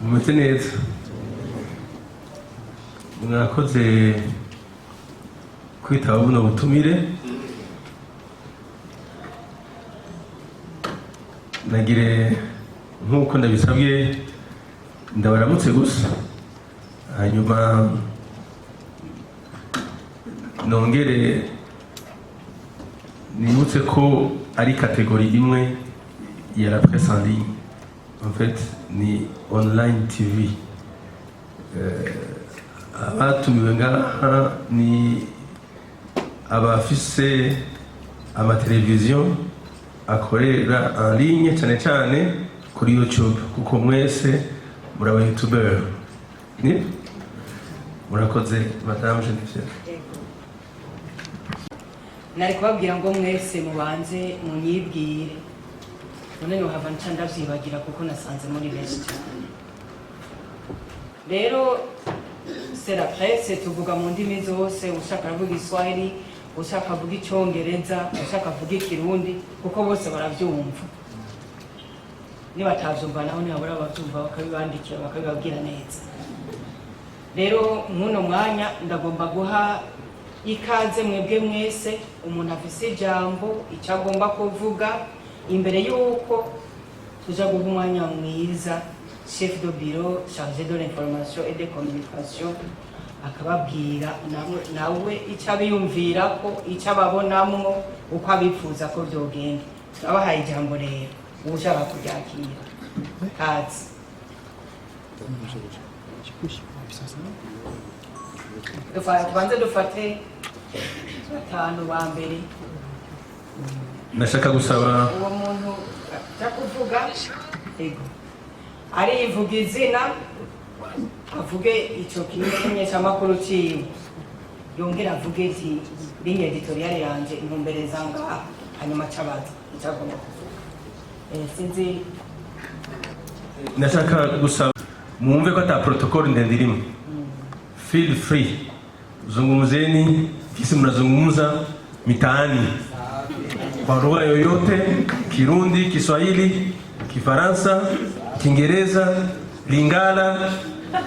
Mumeze neza? Mwakoze kwitaba buno butumire. Nagire nk'uko ndabisabye, ndabaramutse gusa, hanyuma nongere nibutse ko ari catégorie imwe ya la presse en ligne. En fait, ni online TV. Abatumiwe ngaha ni abafise amateleviziyo akorera en ligne, cyane cyane kuri YouTube, kuko mwese muri aba youtubeur. Ni murakoze, Madame Geneviève. Nari kubabwira ngo mwese mubanze munyibwire, none nohava nca ndavyibagira kuko nasanze muri benshi cyane. Rero c'est la presse, tuvuga mu ndimi zose. Ushaka aravuga Iswahili, ushaka avuga Icongereza, ushaka avuga Ikirundi, kuko bose baravyumva. Nibatavyumva naho ntibabura abavyumva bakabibandikira, bakabibabwira neza. Rero mw'uno mwanya ndagomba guha ikaze mwebwe mwese, umuntu afise ijambo, icyo agomba kuvuga, imbere y'uko tuja guha umwanya mwiza chef de bureau chargé de l'information et de communication, akababwira nawe icyo abiyumvirako, icyo ababonamwo, uko abifuza ko vyogenda. Turabahaye ijambo rero, uba ushaka kuryakira, kazi. Tubanze dufate batanu ba mbere. Ndashaka gusaba Uwo muntu aja kuvuga, ego, arivuga izina, avuge ico kimenyeshamakuru ciwe, yongere avuge ati ligne éditoriale yanje intumbereza ngaha, hanyuma acabaza ico agomba kuvuga. Sinzi. Ndashaka gusaba mwumve ko ata protocole ndende irimo. Feel free, zungumzeni kisi mnazungumza mitaani kwa lugha yoyote, Kirundi, Kiswahili, Kifaransa, Kiingereza, Lingala,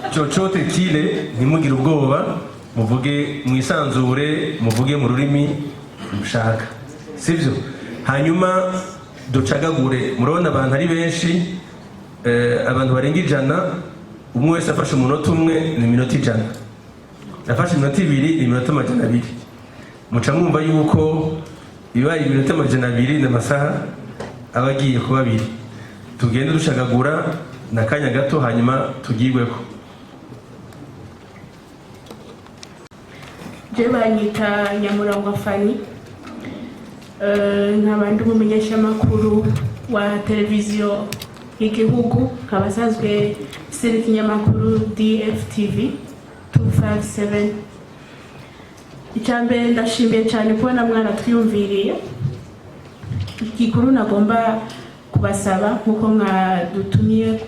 chochote kile. Ntimugire ubwoba, muvuge mwisanzure, muvuge mu rurimi mushaka, sibyo? Hanyuma ducagagure. Murabona abantu ari benshi, abantu barenga 100. Umwe wese afashe umunota umwe ni iminota 100, afashe iminota 2 ni iminota 200. Muca mwumva yuko ibaye iminota 200 n'amasaha aba agiye kuba abiri. Tugende dushagagura n'akanya gato, hanyuma tugirweko. Je banyita Nyamurangwa Fani, nkaba ndi umumenyeshamakuru wa televiziyo y'igihugu, nkaba asanzwe sera ikinyamakuru DFTV 257. Icya mbere, ndashimiye cyane kubona mwaratwiyumviriye. Igikuru nagomba kubasaba, nk'uko mwadutumye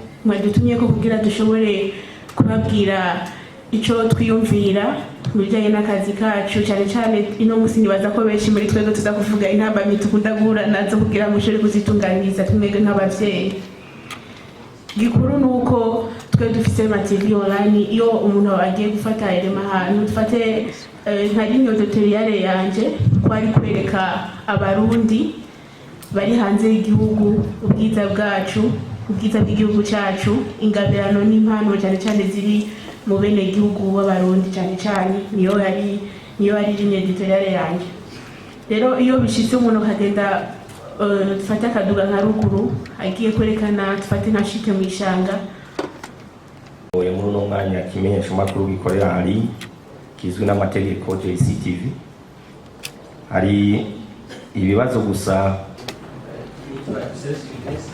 ko kugira dushobore kubabwira icyo twiyumvira mu bijyanye n'akazi kacu, cyane cyane ino munsi nibaza ko benshi muri twebwe tuza kuvuga intambamyi dukunda guhura nazo kugira ngo ushobore kuzitunganiriza twebwe nk'ababyeyi. Gikuru ni uko twe dufise ama TV online. Iyo umuntu agiye gufata irema ahantu, dufate nka ligne éditoriale yanje ko ari kwereka Abarundi bari hanze y'igihugu ubwiza bwacu, ubwiza bw'igihugu cyacu, ingabirano n'impano cyane cyane ziri mu bene gihugu b'Abarundi cyane cyane. Niyo yari ligne éditoriale yanjye. Rero iyo bishitse umuntu akagenda, dufate akaduga nka ruguru, agiye kwerekana, dufate nka shite mu ishanga. Oya, muri uno mwanya kimenyeshamakuru gikorera hari kizwi n'amategeko JCTV, hari ibibazo gusa. Nitwa Zeus Ignace,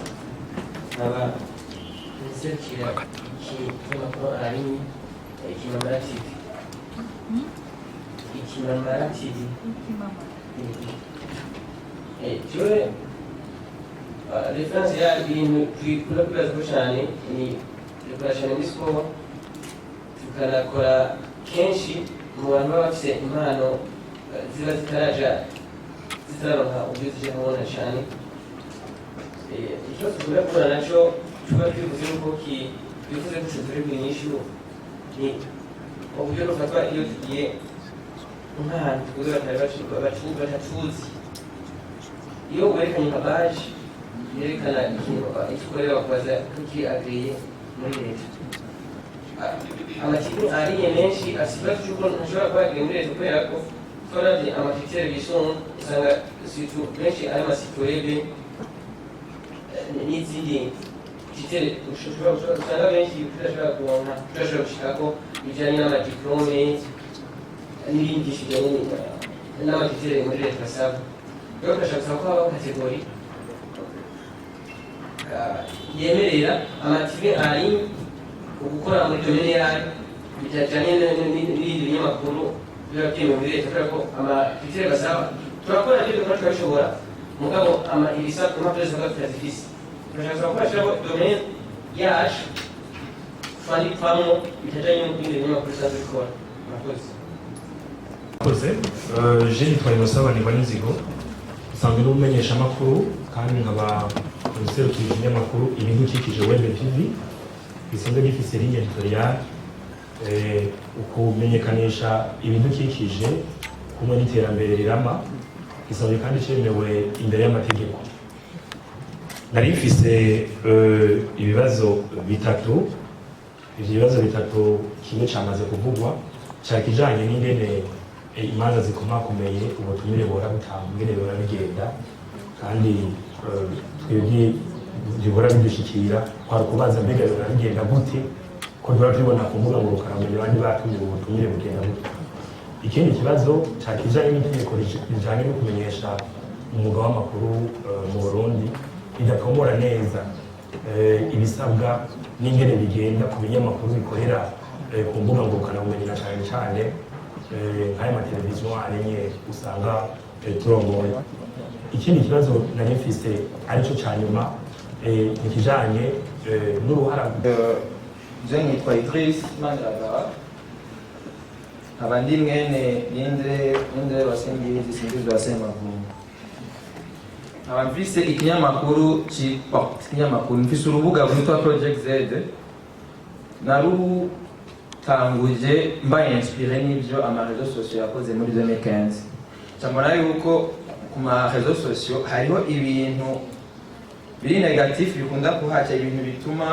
nkaba nserukira ikinyamakuru ahanini Ikimamara TV. Ikimamara TV. Jewe référence ya ibintu twikunda kwibazako cyane ni dukora cyane muri siporo, tukanakora kenshi mu bantu baba bafise impano, ziba zitaraja, zitararonka uburyo zija kubona cyane. Ikibazo dukunda guhura naco tuba twivuze yuko Twifuze ko tutorerwa inyishu ni uburyo rufatwa iyo tugiye nk'ahantu tuguze batari batatuzi. Iyo werekanye nka badge yerekana ikintu icyo ukorera, bakubaza ko kiri agréé muri leta. Ama TV ariye menshi afite ikibazo cy'uko ntashobora kuba agréé muri leta, kubera ko turavye ama critères bisunga, usanga surtout benshi ari ama sites web n'izindi critères ushobora usanga benshi tudashobora kuronka, tudashobora gushikako, bijanye n'ama diplômes n'ibindi byinshi bijanye n'ama critères muri leta basaba. Rero turashaka gusaba ko habaho catégorie yemerera ama TV ari gukora muri domaine yayo bijanye n'ibindi binyamakuru biba byemewe muri leta, kubera ko ama critères basaba turakora, ibyo dukora turabishobora, mugabo ibisabwa, impapuro zisabwa tutazifise. Turashaka gusaba ko bashyiraho domaine yacu twandikwamwo bitajanye n'ibindi binyamakuru bisanzwe bikora. Murakoze. Murakoze. Je nitwa Innocent Banigwa n'Inzigo, nsanzwe n'umumenyeshamakuru kandi nkaba userukira ikinyamakuru Ibidukikije Web TV, gisanzwe gifise ligne éditoriale ukumenyekanisha ibidukikije kumwe n'iterambere rirama, gisanzwe kandi cemewe imbere y'amategeko. Nari mfise ibibazo bitatu. Ivyo bibazo bitatu, kimwe camaze kuvugwa, cari kijanye n'ingene imanza zikomakomeye ubutumire buhora butangwa, ingene bihora bigenda, kandi twebwe bihora bidushikira. Kwari ukubaza mbega bihora bigenda gute, ko duhora tubibona ku mbuga ngurukanabumenyi abandi batumiwe, ubutumire bugenda gute? Ikindi kibazo cari kijanye n'itegeko rijanye no kumenyesha umwuga w'amakuru mu Burundi, ridatomora neza ibisabwa n'ingene bigenda ku binyamakuru bikorera ku mbuga ngurukanabumenyi, na cane cane nk'aya mateleviziyo arenye usanga turongoye. Ikindi kibazo nari mfise, arico ca nyuma, ni ikijanye n'uruhara Je nitwa Idris Maniragaba, nkaba ndi mwene Ninde Basingizi Singizwa Semavumba, nkaba mfise ikinyamakuru bon, ikinyamakuru, mfise urubuga rwitwa Project Z. Narutanguje mbaye inspiré n'ivyo ama réseaux sociaux yakoze muri 2015. Mbona yuko ku ma réseaux sociaux hariho ibintu biri négatif bikunda kuhaca, ibintu bituma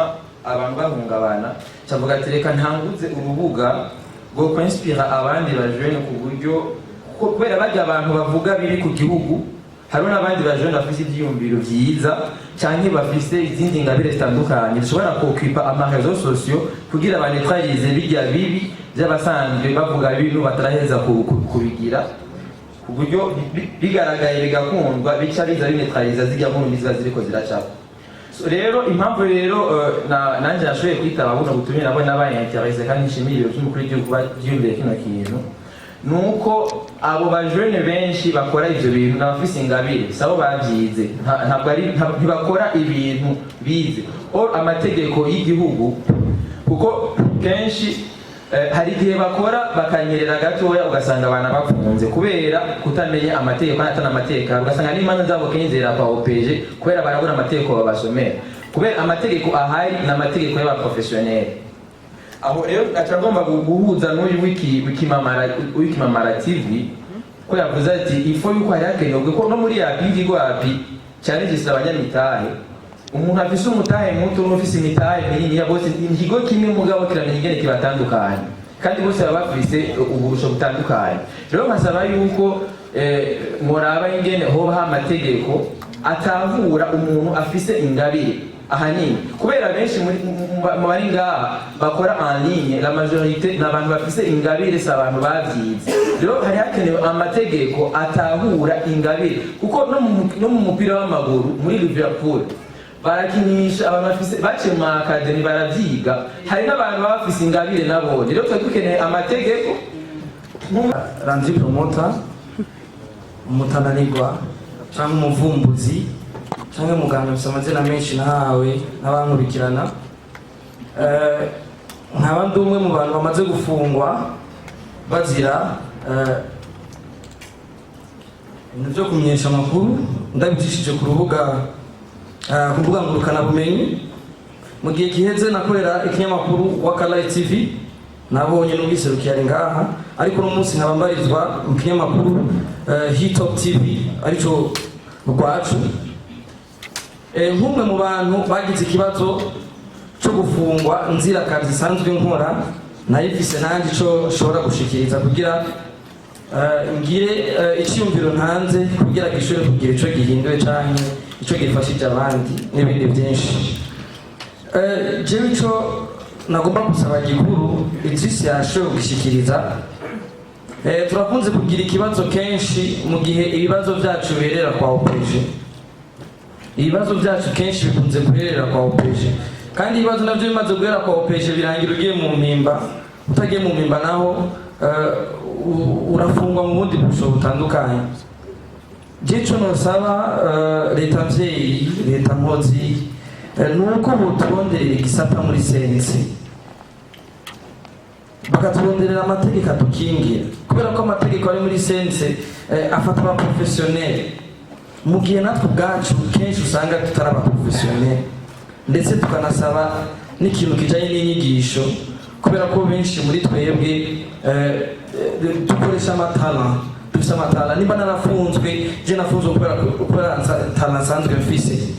abantu bahungabana. Cavuga ati reka ntanguze urubuga rwo kwinspira abandi bajene, ku buryo kubera barya abantu bavuga biri ku gihugu, hariho n'abandi bajene bafise ivyiyumviro vyiza canke bafise izindi ngabire zitandukanye zishobora kokipa ama réseaux sociaux kugira banetralize birya bibi vy'abasanzwe bavuga ibintu bataraheza kubigira, ku buryo bigaragaye bigakundwa, bica biza binetraliza zirya nkuru ziba ziriko ziracapa. So, rero impamvu rero nanje nashoboye kwitaba buno butumire, nabo nabaye intéressé kandi nshimiye ibiro vy'umukuru w'igihugu kuba vyiyumviye kino kintu, nuko abo bajene benshi bakora ivyo bintu n'abafise ingabire, sabo bavyize. Ntabwo ari ntibakora ibintu bize. Or amategeko y'igihugu, kuko kenshi hari igihe bakora bakanyerera gatoya, ugasanga abana bafunze kubera kutamenya amategeko kandi atana amategeko, ugasanga n'imanza zabo kenshi zera kwa OPG kubera barabura amategeko babasomera, kubera amategeko ahari ni amategeko y'aba professionnels. Aho rero aca agomba guhuza n'uyu Wikimamara TV, ko yavuze ati ifo yuko hari hakenewe ko no muri API, y'ikigo API cyane gisa abanyamitahe, umuntu afise umutahe muto n'ufise imitahe minini ya bose ikigo kimwe, mugabo kiramenya ingene kibatandukanye, kandi bose baba bafise uburusho butandukanye. Rero nkasaba yuko mworaba ingene hobaho amategeko atahura umuntu afise ingabire, ahanini kubera benshi mu bari ngaha bakora en ligne, la majorité ni abantu bafise ingabire, si abantu bavyize. Rero hari hakenewe amategeko atahura ingabire, kuko no mu mupira w'amaguru muri Liverpool barakinisha abantu bafise baciye mu académie baravyiga, hari n'abantu baba bafise ingabire nabone. Rero tuba dukeneye amategeko. Landry Promoter, umutananirwa cyangwa umuvumbuzi cyangwa muganga, bifite amazina menshi nahawe n'abankurikirana. Nkaba ndi umwe mu bantu bamaze gufungwa bazira ibintu byo kumenyesha amakuru ndabicishije ku rubuga, ku mbuga ngurukanabumenyi. Mu gihe giheze nakorera ikinyamakuru Wakalayi TV, nabonye n'ubwiserukiye ari ngaha, ariko uno munsi nkaba mbarizwa mu kinyamakuru Hitop TV, arico rwacu. Nk'umwe mu bantu bagize ikibazo cyo gufungwa nzira akazi isanzwe nkora, nayifise nanjye ico nshobora gushikiriza kugira ngire icyiyumviro ntanze kugira gishobore kugira ico gihinduye canke ico gifashije abandi n'ibindi byinshi. Jewe ico nagomba gusaba gikuru, Idris yashoboye kugishikiriza. Turakunze kugira ikibazo kenshi mu gihe ibibazo byacu biherera kwa OPG. Ibibazo byacu kenshi bikunze guherera kwa OPG, kandi ibibazo nabyo bimaze guhera kwa OPG birangira ugiye mu mpimba. Utagiye mu mpimba naho urafungwa mu bundi busho butandukanye. Je ico nosaba leta mvyeyi, leta nkozi, ni uko boturonderera igisata muri CNC, bakaturonderera amategeko adukingira, kubera ko amategeko ari muri CNC afata abaprofessionnel, mu gihe natwe ubwacu kenshi usanga tutari abaprofessionnel. Ndetse tukanasaba n'ikintu kijanye n'inyigisho, kubera ko benshi muri twebwe dukoresha amatara, dufise amatara. Nimba narafunzwe, je nafunzwe kubera talent nsanzwe mfise,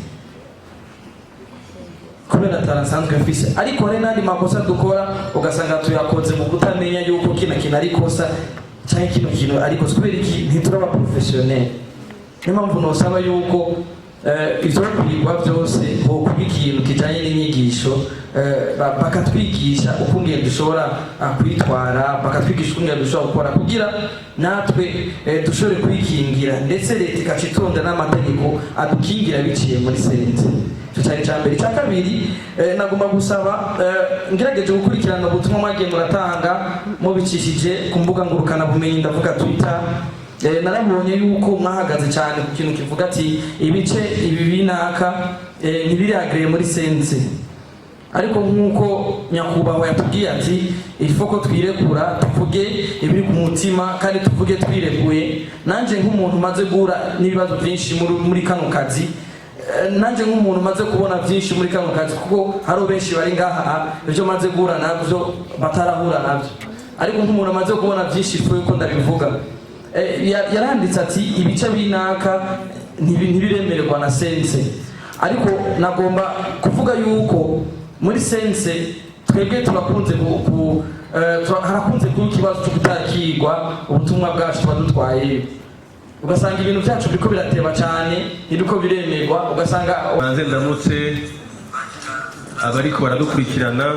kubera talent nsanzwe mfise. Ariko hari n'andi makosa dukora, ugasanga tuyakoze mu kutamenya yuko kino kintu ari kosa canke kino kintu ari kosa. Kubera iki? Ntituraba professionnel. Niyo mpamvu nosaba yuko ivyo kwigwa byose hokuba ikintu kijanye n'inyigisho, bakatwigisha ukungene dushobora kwitwara, bakatwigisha ukungene dushobora gukora kugira natwe dushobore kwikingira, ndetse leta ikaca itonda n'amategeko adukingira biciye muri CNC. Ico cari ica mbere. Ica kabiri, nagomba gusaba, ngerageje gukurikirana ubutumwa mwagiye muratanga mubicishije ku mbuga ngurukanabumenyi, ndavuga Twitter, narabonye yuko mwahagaze cyane ku kintu kivuga ati ibice ibi binaka ntibiri agréés muri CNC. Ariko nk'uko nyakubahwa yatubwiye ati il faut ko twirekura, tuvuge ibiri ku mutima kandi tuvuge twirekuye, nanjye nk'umuntu umaze guhura n'ibibazo byinshi muri kano kazi, nanjye nk'umuntu umaze kubona byinshi muri kano kazi, kuko hari benshi bari ngaha ibyo maze guhura nabyo batarahura nabyo, ariko nk'umuntu amaze kubona byinshi, il faut yuko ndabivuga. Yaranditse ati ibice binaka ntibiremererwa na CNC. Ariko nagomba kuvuga yuko muri CNC twebwe turakunze harakunze kuba ikibazo cyo kutakirwa ubutumwa bwacu tuba dutwaye, ugasanga ibintu byacu biriko birateba cyane, ntibiriko biremerwa, ugasanga Banze ndamutse abariko baradukurikirana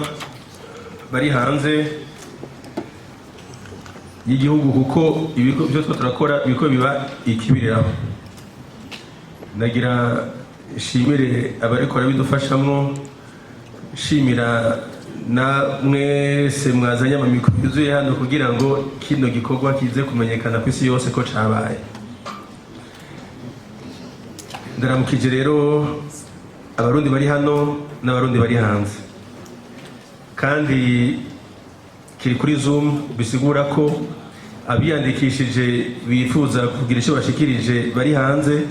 bari hanze y'igihugu, kuko ibigo byo two turakora ibiko biba ikibiriraho. Ndagira nshimire abariko barabidufashamwo, nshimira na mwese mwazanye amamikoro yuzuye hano kugira ngo kino gikorwa kize kumenyekana ku isi yose ko cabaye. Ndaramukije rero Abarundi bari hano n'Abarundi bari hanze, kandi kiri kuri Zoom, bisigura ko abiyandikishije bifuza kugira icyo bashikirije bari hanze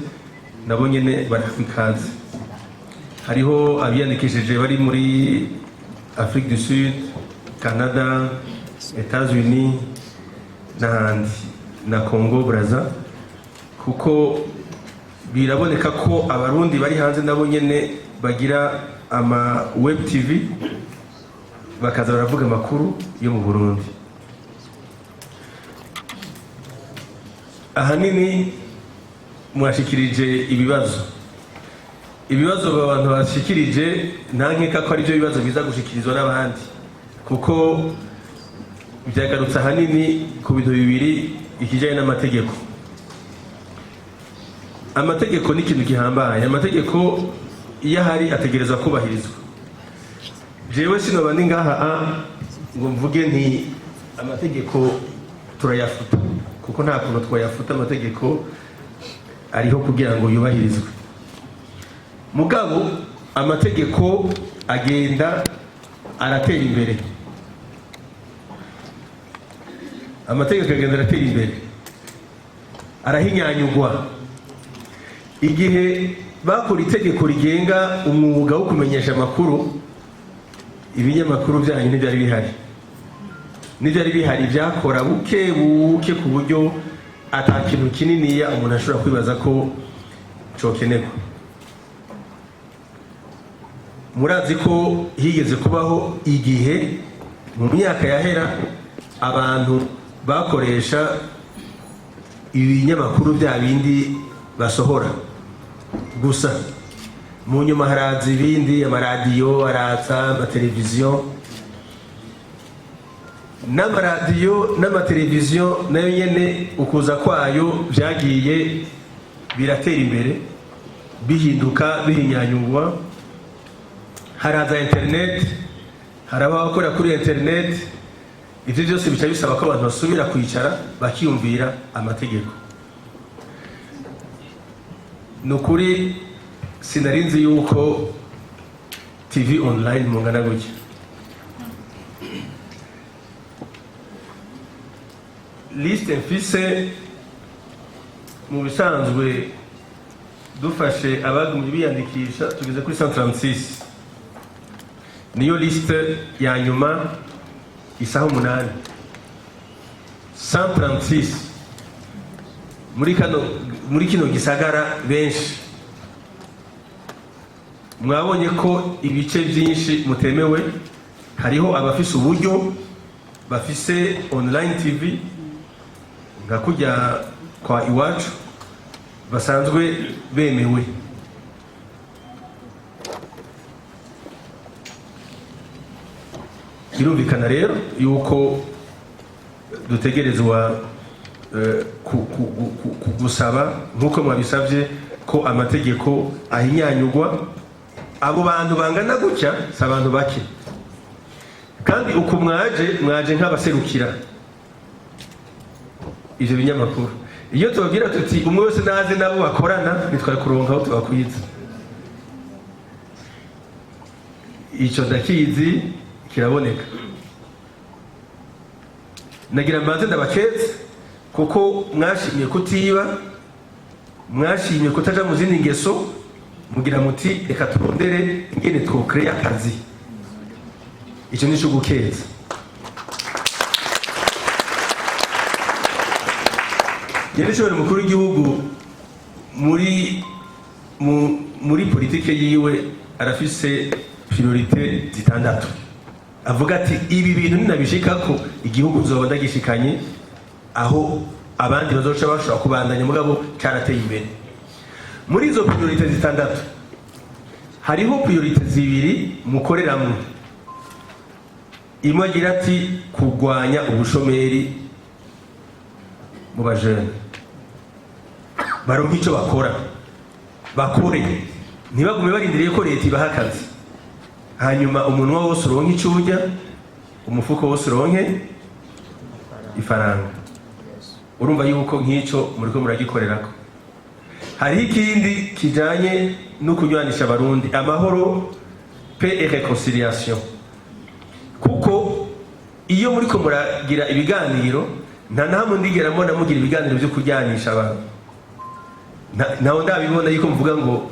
nabo nyene barahawe ikaze. Hariho abiyandikishije bari muri Afrique du Sud, Canada, Etats-Unis n'ahandi, na Congo Braza, kuko biraboneka ko Abarundi bari hanze nabo nyene bagira ama web TV, bakaza baravuga amakuru yo mu Burundi. Ahanini mwashikirije ibibazo. Ibibazo abantu bashikirije, nta nkeka ko ari byo bibazo biza gushikirizwa n'abandi, kuko byagarutse ahanini ku bintu bibiri: ikijyanye n'amategeko. Amategeko ni ikintu gihambaye. Amategeko iyo ahari ategerezwa kubahirizwa. Jewe sinoba ndi ngaha ngo mvuge nti amategeko turayafuta, kuko nta kuntu twayafuta. Amategeko ariho kugira ngo yubahirizwe. Mugabo amategeko agenda aratera imbere, amategeko agenda aratera imbere, arahinyanyugwa. Igihe bakora itegeko rigenga umwuga wo kumenyesha amakuru. Ibinyamakuru byanyu ntibyari bihari, n'ibyari bihari byakora buke buke, ku buryo ata kintu kininiya umuntu ashobora kwibaza ko cokenerwa. Murazi ko higeze kubaho igihe mu myaka yahera abantu bakoresha ibinyamakuru bya bindi basohora gusa. Mu nyuma haraza ibindi, amaradiyo araza, amateleviziyo. N'amaradiyo n'amateleviziyo nayo nyene ukuza kwayo byagiye biratera imbere, bihinduka, bihinyanyurwa. Haraza internet, haraba abakora kuri internet. Ibyo byose bica bisaba ko abantu basubira kwicara bakiyumvira amategeko. Ni ukuri sinari nzi yuko TV online mungana gutya. Liste mfise, mu bisanzwe dufashe abagumye biyandikisha, tugeze kuri 136. Niyo liste ya nyuma isaha 8. 136 muri kino gisagara. Benshi mwabonye ko ibice byinshi mutemewe. Hariho abafise uburyo, bafise online TV nka kujya kwa Iwacu, basanzwe bemewe. Birumvikana rero yuko dutegerezwa gusaba, nk'uko mwabisabye, ko amategeko ahinyanyurwa. Abo bantu bangana gutya si abantu bake, kandi uku mwaje nk'abaserukira ivyo binyamakuru. Iyo tubabwira tuti umwe wese naze nabo bakorana, ntitwari kuronka aho tubakwiza. Ico ndakizi, kiraboneka. Nagira mbanze ndabaketse kuko mwashimye kutiba, mwashimye kutaja mu zindi ngeso, mugira muti reka turondere ingene twocréa akazi. Icyo ni cyo gukeza. Nyenicubahiro mukuru w'igihugu muri politike yiwe arafise priorités zitandatu, avuga ati ibi bintu ninabishikako, igihugu nzoba ndagishikanye aho abandi bazoca bashobora kubandanya, mugabo carateye imbere. Muri izo priorités zitandatu hariho priorités zibiri mukoreramwo. Imwe agira ati kurwanya ubushomeri mu bajene, baronke icyo bakora, bakore, ntibagume barindiriye ko leta ibaha akazi. Hanyuma umunwa wose uronke icyo urya, umufuko wose uronke ifaranga. Urumva yuko nk'icyo muriko muragikorerako. Hariho ikindi kijanye no kunywanisha Abarundi, amahoro, paix et réconciliation, kuko iyo muriko muragira ibiganiro, nta na hamwe ndigera mbona mugira ibiganiro byo kuryanisha abantu. Ntaho ndabibona yuko muvuga ngo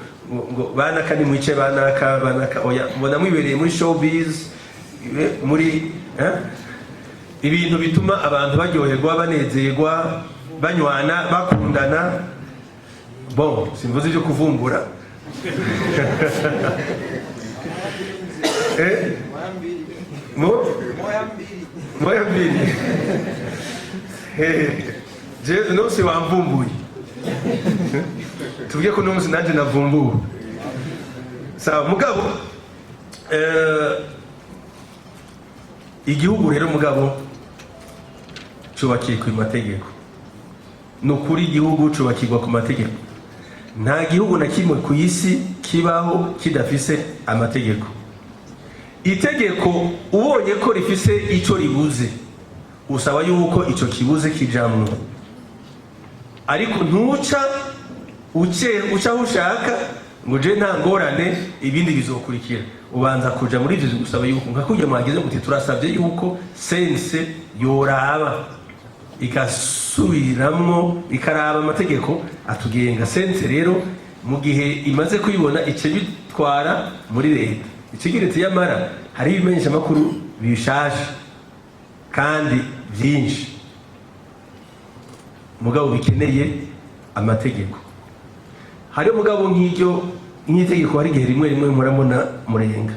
banaka nimwice banaka, banaka. Oya, mbona mwibereye muri showbiz, muri ibintu bituma abantu baryoherwa, banezerwa, banywana, bakundana. Bon, simvuze ibyo kuvumbura. Mo moya mbili. Je no si wamvumbuye, tuvuge ko n'umunsi nanjye navumbuwe. Sawa mugabo, igihugu rero mugabo cubakiye ku mategeko. Ni ukuri, igihugu cubakirwa ku mategeko. Nta gihugu na kimwe ku isi kibaho kidafise amategeko. Itegeko ubonye ko rifise ico ribuze, usaba yuko ico kibuze kijamwo, ariko ntuca uce uca aho ushaka ngo je nta ngorane, ibindi bizokurikira. Ubanza kuja muri ivyo gusaba yuko nka kurya mwagize muti turasabye yuko CNC yoraba, igasubiramwo, ikaraba amategeko atugenga. CNC rero mu gihe imaze kubibona, ice bitwara muri leta ikigeretse. Yamara Hari ibimenyeshamakuru bishaje kandi byinshi, mugabo bikeneye amategeko. Hari mugabo nk'iryo nk'itegeko, hari igihe rimwe rimwe murabona murenga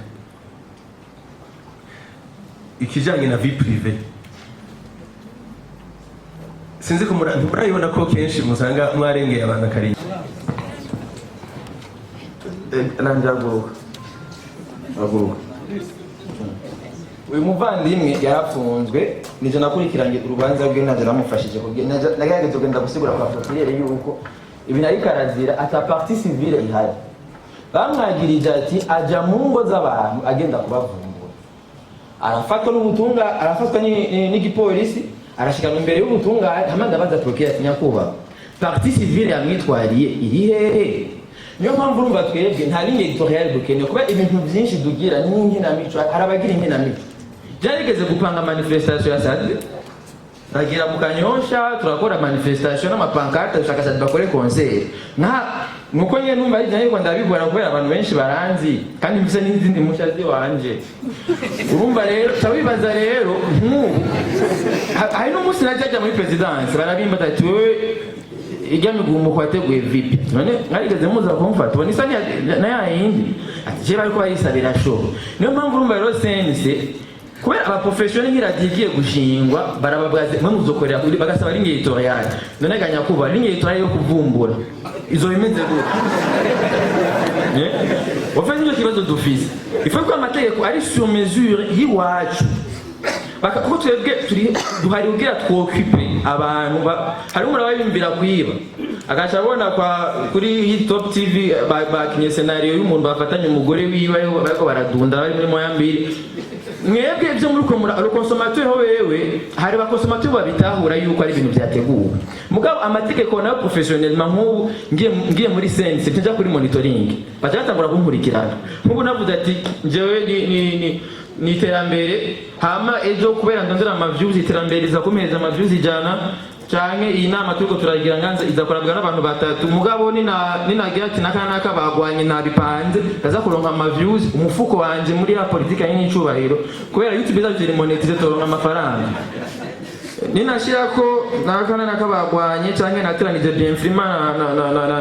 ikijanye na vie privée. Sinzi ko murabibona ko kenshi musanga mwarengeye abantu akariye. Nanjye haguruka, haguruka. Uyu muvandimwe yarapfunzwe, nije nakurikiranye urubanza rwe, naje namufashije nagerageje kugenda gusigura kwa procureur yuko ibintu ariko arazira ata partie civile ihari. Bamwagirije ati aja mu ngo z'abantu agenda kubavumbura, arafatwa n'ubutunga, arafatwa n'igipolisi, arashikana imbere y'ubutungane. Hamwe ndabaza procureur ati: "Nyakubahwa, partie civile yamwitwariye iri hehe?" Niyo mpamvu urumva twebwe nta ligne éditoriale dukeneye, kuba ibintu byinshi dugira ni inkinamico. Hari abagira inkinamico. Byarigeze gupanga manifestation ya Sat-B, turagira mu Kanyosha, turakora manifestation n'ama pancartes, dushaka Sat-B bakore concert. Nka nuko nyine numva ari ariko ndabigora kubera abantu benshi baranzi kandi mfise n'izindi mpushya ziwanje. Urumva rero cawibaza rero nk'ubu hari n'umunsi najya muri présidence, barabimbaza ati: "Wewe ijya migumuko wateguye vipi?" None mwarigeze muza kumfata? Ubona isa na ya yindi ati je bariko barisabira show. Niyo mpamvu urumva rero CNC, kubera aba professionnels, nk'iradiyo igiye gushingwa, barababwaze mwe muzokorera bagasaba ligne éditoriale. None ga nyakubahwa, ligne éditoriale yo kuvumbura izo bimeze gute? Wafanye nicyo kibazo dufise. Il faut ko amategeko ari sur mesure y'iwacu. Kuko twebwe turi duhari kugira tw'occupe abantu. Hari umuntu aba yiyumvira kwiba, agaca abona kwa kuri Top TV bakinye scénario y'umuntu bafatanye umugore wiwe bariko baradunda, bari muri moya mbiri. Mwebwe ibyo muri ko le consommateur wewe, hari ba consommateur babitahura yuko ari ibintu byateguwe. Mugabo amategeko nayo, professionnellement, nk'ubu ngiye muri CNC, nja kuri monitoring, baca batangura kunkurikirana. Nk'ubu navuze ati njyewe ni iterambere, hama ejo kubera ndondera ama views, iterambere riza kumpereza ama views 100, canke iyi nama turiko turagira nganza iza kurabwa n'abantu batatu. Mugabo ninagira ati naka naka bagwanye nabipanze, ndaza kuronka ama views umufuko wanje muri ya politika y'icubahiro, kubera YouTube izacu iri monétisée, turonka amafaranga. Ninashirako naka naka bagwanye canke nateranije Bienfrima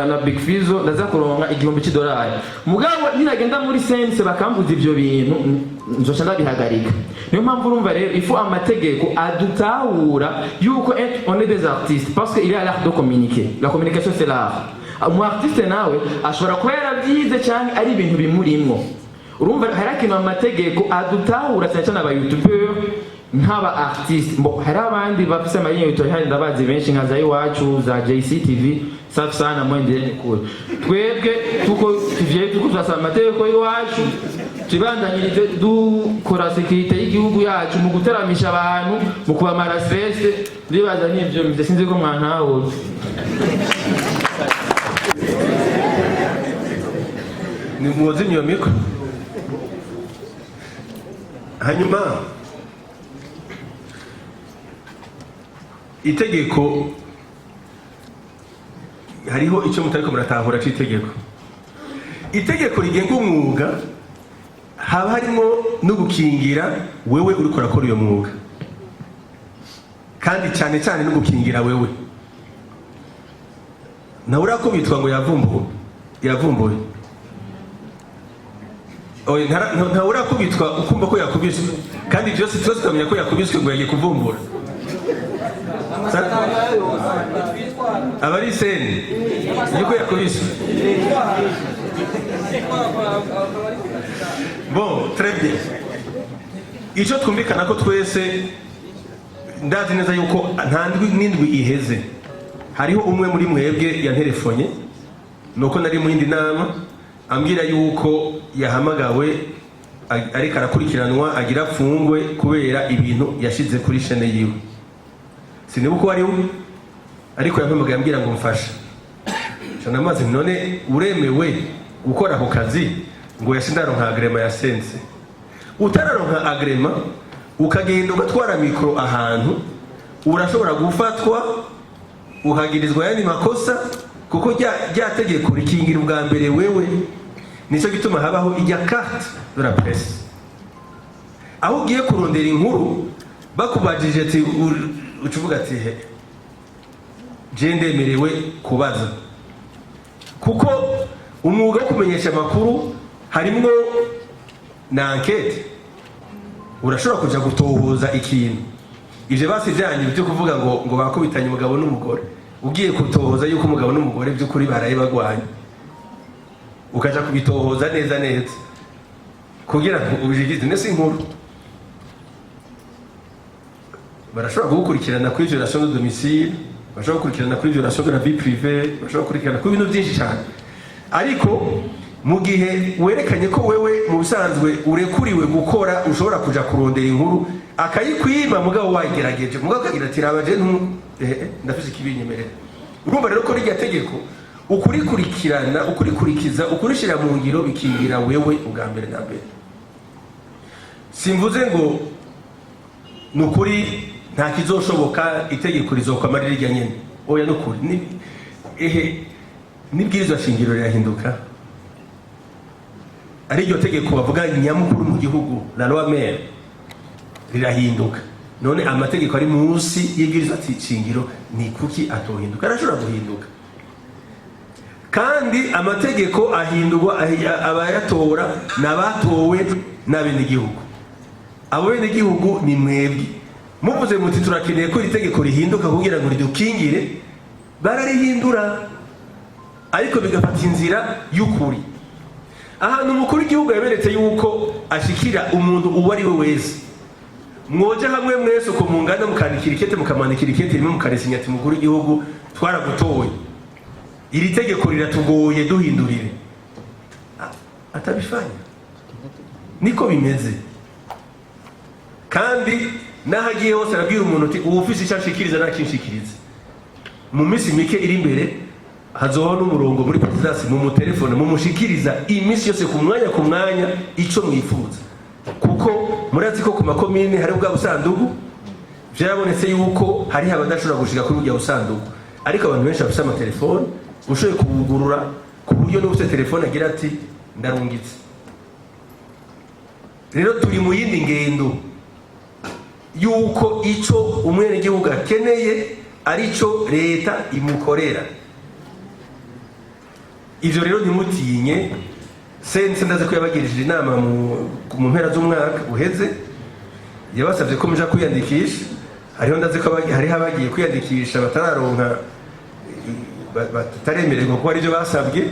na Big Fizzo, ndaza kuronka $1000. Mugabo ninagenda muri CNC bakambuza ivyo bintu, nzoca ndabihagarika. Niyo mpamvu urumva rero il faut amategeko adutahura yuko on est des artistes, parce que il y a l'art de communiquer. La communication, c'est l'art. Umu artiste nawe ashobora kuba yaravyize canke ari ibintu bimurimwo. Urumva hari akintu amategeko adutahura cyane cyane aba youtubeur nk'aba artiste. Bo hari abandi bafise ama lignes éditoriales, ndabazi benshi, nka za Iwacu, za JCTV, safi sana, mwendeleni kure. Twebwe tuko tuvye tuko turasaba amategeko y'iwacu, tubandanyirize dukora sécurité y'igihugu yacu mu guteramisha abantu, mu kubamara stress. Ndibaza n'ivyo mvise, sinzi ko mwantahura. Ni muwazimye iyo micro. Hanyuma itegeko, hariho icyo mutariko muratahura c'itegeko. Itegeko rigenga umwuga haba harimo no gukingira wewe uriko urakora uyo mwuga, kandi cyane cyane no gukingira wewe nawe urakubitwa ngo yavumbuwe, yavumbuwe. Oya, ntawe urakubitwa ukumva ko yakubiswe, kandi byose twese tukamenya ko yakubiswe ngo yagiye kuvumbura. Aba ari scène yuko yakubiswe. Bon, très bien. Icyo twumvikana ko twese, ndazi neza yuko nta ndwi n'indwi iheze hariho umwe muri mwebwe yanterefonye, nuko nari mu yindi nama, ambwira yuko yahamagawe ariko arakurikiranwa, agira apfungwe kubera ibintu yashize kuri chaîne yiwe. Sinibuka uwo ari we, ariko yampamagaye ambwira ngo mfashe. Nca amazi: "None uremewe gukora ako kazi?" Ngo yashe ndaronka agrément ya CNC. Utararonka agrément ukagenda ugatwara micro ahantu, urashobora gufatwa ukagirizwa yandi makosa, kuko rya tegeko rikingira ubwa mbere wewe. Nicyo gituma habaho ijya carte de la presse. Aho ugiye kurondera inkuru, bakubajije ati uca uvuga ati: "He, je ndemerewe kubaza." Kuko umwuga wo kumenyesha amakuru harimwo na enquête, urashobora kuja gutohoza ikintu. Ivyo basi vyanyu byo kuvuga ngo bakubitanye umugabo n'umugore, ugiye gutohoza yuko umugabo n'umugore by'ukuri baraye bagwanye, ukaja kubitohoza neza neza kugira ngo ubijigize nese inkuru, barashobora kugukurikirana kuri violation de domicile, bashobora gukurikirana kuri violation de la vie privée, bashobora gukurikirana kuri ibintu byinshi cyane. Ariko mu gihe werekanye ko wewe mu bisanzwe urekuriwe gukora, ushobora kuja kurondera inkuru, akayikwima, mugabo wayigerageje, mugabo akagira ati: "Raba je ntu ndafise ikibinyemerera." Urumva rero ko rirya tegeko ukurikurikirana, ukurikurikiza, ukurishira mu ngiro, bikingira wewe ubwa mbere na mbere. Simvuze ngo ni ukuri nta kizoshoboka, itegeko rizokwama rirya nyene. Oya, ni ukuri. Ehe, n'ibwirizwa shingiro rirahinduka, ari iryo tegeko bavuga nyamukuru mu gihugu, la loi mère, rirahinduka. None amategeko ari munsi y'ibwirizwa shingiro ni kuki atohinduka? Arashobora guhinduka. Kandi amategeko ahindurwa, abayatora n'abatowe n'abenegihugu. Abo benegihugu ni mwebwe. Muvuze muti: "Turakeneye ko iri tegeko rihinduka kugira ngo ridukingire," bararihindura, ariko bigafata inzira y'ukuri. Ahantu umukuru w'igihugu yaberetse yuko ashikira umuntu uwo ari we wese, mwoja hamwe mwese uko mungana, mukandikira ikete, mukamwandikira ikete rimwe, mukaresinya ati: "Mukuru w'igihugu, twaragutoye, iri tegeko riratugoye, duhindurire." Atabifanya. Niko bimeze. Kandi n'aho agiye hose arabwira umuntu uti: "Uwufise icyo ashikiriza nakinshikirize." Mu minsi mike iri imbere hazobaho n'umurongo muri présidence, mu mutelefone mumushikiriza iminsi yose, ku mwanya ku mwanya, ico mwifuza. Kuko murazi ko ku makomine hari bwa busandugu. Vyarabonetse yuko hariho abadashobora gushika kuri burya busandugu, ariko abantu benshi bafise amatelefone, ushoboye kuwugurura ku buryo n'ufite telefone agira ati: "Ndarungitse." Rero turi mu yindi ngendo yuko ico umwenegihugu akeneye arico leta imukorera. Ivyo rero ntimutinye. CNC ndazi ko yabagirishije inama mu mpera z'umwaka uheze, yabasabye ko muja kwiyandikisha. Hariho, ndazi ko hariho abagiye kwiyandikisha batararonka, bataremererwa kuko ari byo basabwe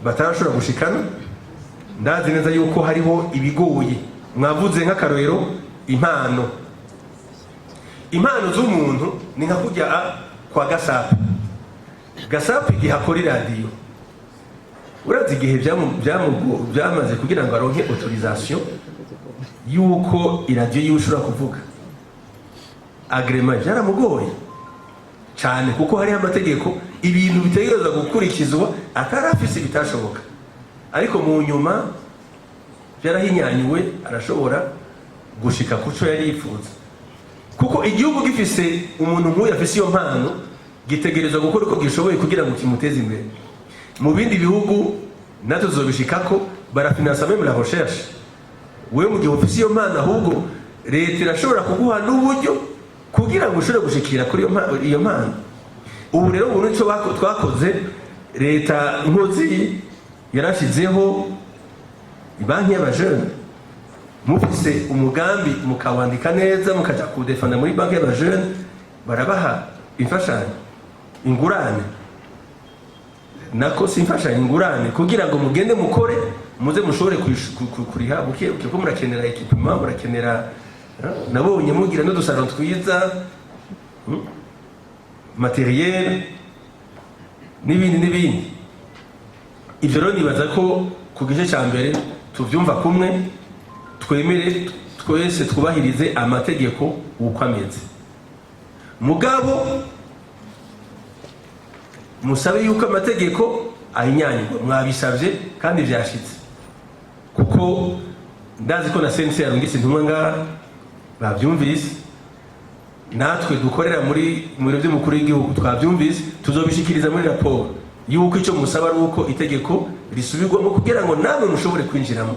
batarashobora gushikana. Ndazi neza yuko hariho ibigoye. Mwavuze nk'akarorero impano. Impano z'umuntu ni nka kujya kwa Gasapu. Gasapu igihe akora iradiyo, urazi igihe byamaze kugira ngo aronke autorisation yuko iradiyo yiwe ishobora kuvuga, agrément, byaramugoye cyane, kuko hariho amategeko, ibintu bitegerezwa gukurikizwa atari afise, bitashoboka. Ariko mu nyuma byarahinyanyuwe, arashobora gushika kuco yari yifuza. Kuko igihugu gifise umuntu nk'uyu afise iyo mpano, gitegerezwa gukora uko gishoboye kugira ngo kimuteze imbere. Mu bindi bihugu, natwe tuzobishikako, barafinansa même la recherche. Wewe mu gihe ufise iyo mpano, ahubwo leta irashobora kuguha n'uburyo kugira ngo ushobore gushikira kuri iyo mpano. Ubu rero ubu nico twakoze. Leta nkozi yarashizeho banki y'abajene. Mufise umugambi, mukawandika neza, mukaja kuwudefanda muri banki y'abajene, barabaha imfashanyo, ingurane, nako si imfashanyo, ingurane, kugira ngo mugende mukore, muze mushobore kuriha buke buke, kuko murakenera équipement, murakenera, nabonye mugira n'udusaro twiza, matériel n'ibindi n'ibindi. Ivyo rero nibaza ko ku gice cya mbere tuvyumva kumwe. Twemere twese twubahirize amategeko uko ameze, mugabo musabe yuko amategeko ahinyanyurwa. Mwabisabye kandi vyashitse, kuko ndazi ko na CNC yarungitse intumwa ngaha, bavyumvise. Natwe dukorera muri mu biro by'umukuru w'igihugu twabyumvise, tuzobishikiriza muri raporo yuko icyo musaba ari uko itegeko risubirwamo kugira ngo namwe mushobore kwinjiramo.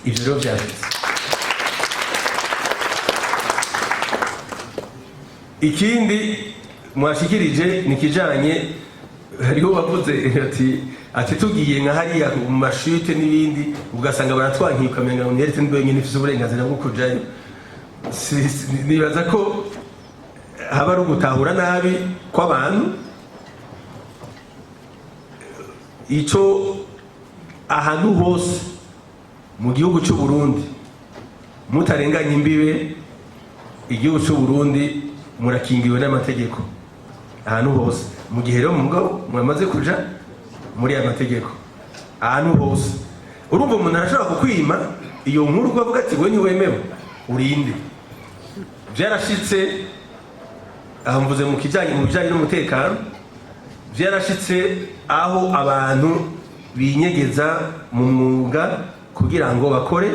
Ivyo rero vyashitse. Ikindi mwashikirije ni kijanye, hariho wavuze ati tugiye nka hariya mu ma chutes n'ibindi, ugasanga baratwankiye, ukamenga ngo niyeretse ni wenyine ufise uburenganzira bwo kujayo. Nibaza ko haba ari ugutahura nabi kw'abantu. Ico ahantu hose mu gihugu cy'u Burundi mutarenganya imbibe, igihugu cy'u Burundi murakingiwe n'amategeko ahantu hose. Mu gihe rero mugabo mwamaze kuja muri aya mategeko ahantu hose, urumva umuntu arashobora kukwima iyo nkuru ko avuga ati: "We ntiwemewe, urinde." Byarashitse, aho mvuze mu bijanye n'umutekano, byarashitse aho abantu binyegeza mu mwuga kugira ngo bakore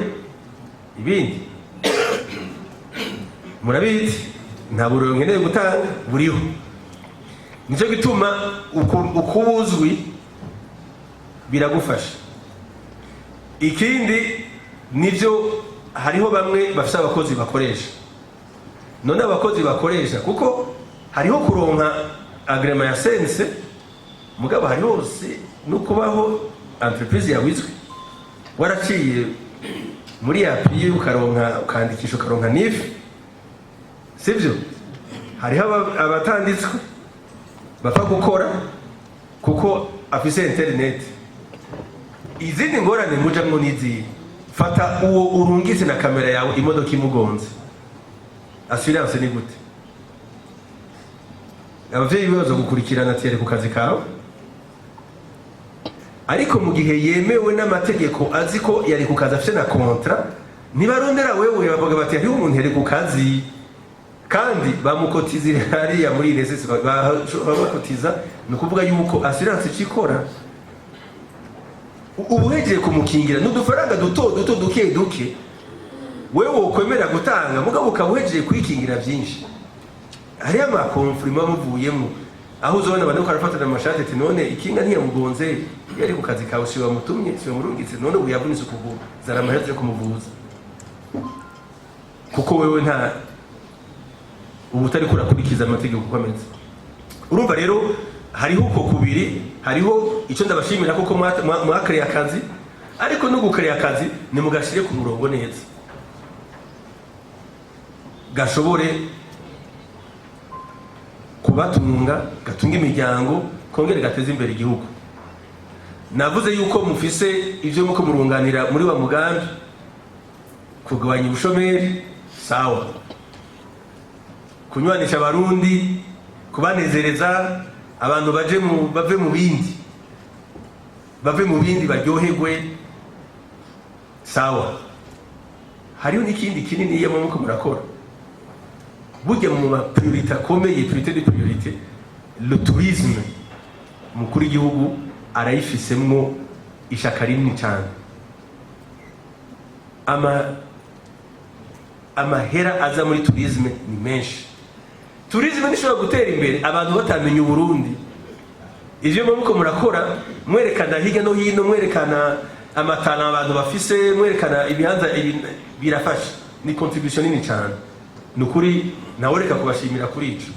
ibindi. Murabizi, nta buriro nkeneye gutanga buriho. Nicyo gituma uko uzwi biragufasha. Ikindi nibyo, hariho bamwe bafite abakozi bakoresha. None abakozi bakoresha, kuko hariho kuronka agrément ya CNC, mugabo hariho hose no kubaho entreprise yawe izwi, waraciye muri API, ukaronka, ukandikisha, ukaronka NIF, sibyo? Hariho abatanditswe bapfa gukora kuko afise internet. Izindi ngorane mujamwo n'izihe? Fata uwo urungitse na kamera yawe, imodoka imugonze, assurance ni gute? Abavyeyi bibazo gukurikirana ati: "Yari ku kazi kawe." Ariko mu gihe yemewe n'amategeko, azi ko yari ku kazi, afite na contrat, ntibarondera wewe, bavuga bati: "Hariho umuntu yari ku kazi." Kandi bamukotiza hariya muri INSS, babakotiza. Ni ukuvuga yuko assurance icyo ikora, uba uhejeje kumukingira n'udufaranga duto duto, duke duke wewe wokwemera gutanga, mugabo ukaba uhejeje kwikingira byinshi. Hariyo ama conflits muba muvuyemo, aho uzobona abantu bariko barafatana amashati, ati: "None ikinga ntiyamugonze? Yari ku kazi kawe, si wamutumye, si wamurungitse? None ubu yavunitse ukuguru, zana amahera yo kumuvuza." Kuko wewe nta ubu utariko urakurikiza amategeko uko ameze. Urumva rero hariho uko kubiri. Hariho icyo ndabashimira, kuko mwakereye akazi, ariko no gukereye akazi nimugashire ku murongo neza, gashobore kubatunga, gatunga imiryango, kongere gateze imbere igihugu. Navuze yuko mufise ivyo muko murunganira muri wa mugambi kugabanya ubushomeri, sawa, kunywanisha Abarundi, kubanezereza, abantu baje mu bave mu bindi, bave mu bindi, baryoherwe, sawa. Hariho n'ikindi kinini iyo muko murakora. Burya mu ma priorités akomeye, priorité de priorité, le tourisme, umukuru w'igihugu arayifisemwo ishaka rinini cyane. Amahera aza muri tourisme ni menshi. Tourisme ntishobora gutera imbere abantu batamenya Uburundi. Ivyo muko murakora, mwerekana hirya no hino, mwerekana amatara abantu bafise, mwerekana ibibanza, birafasha, ni contribution nini cyane. Ni ukuri nawe reka kubashimira kuri ico.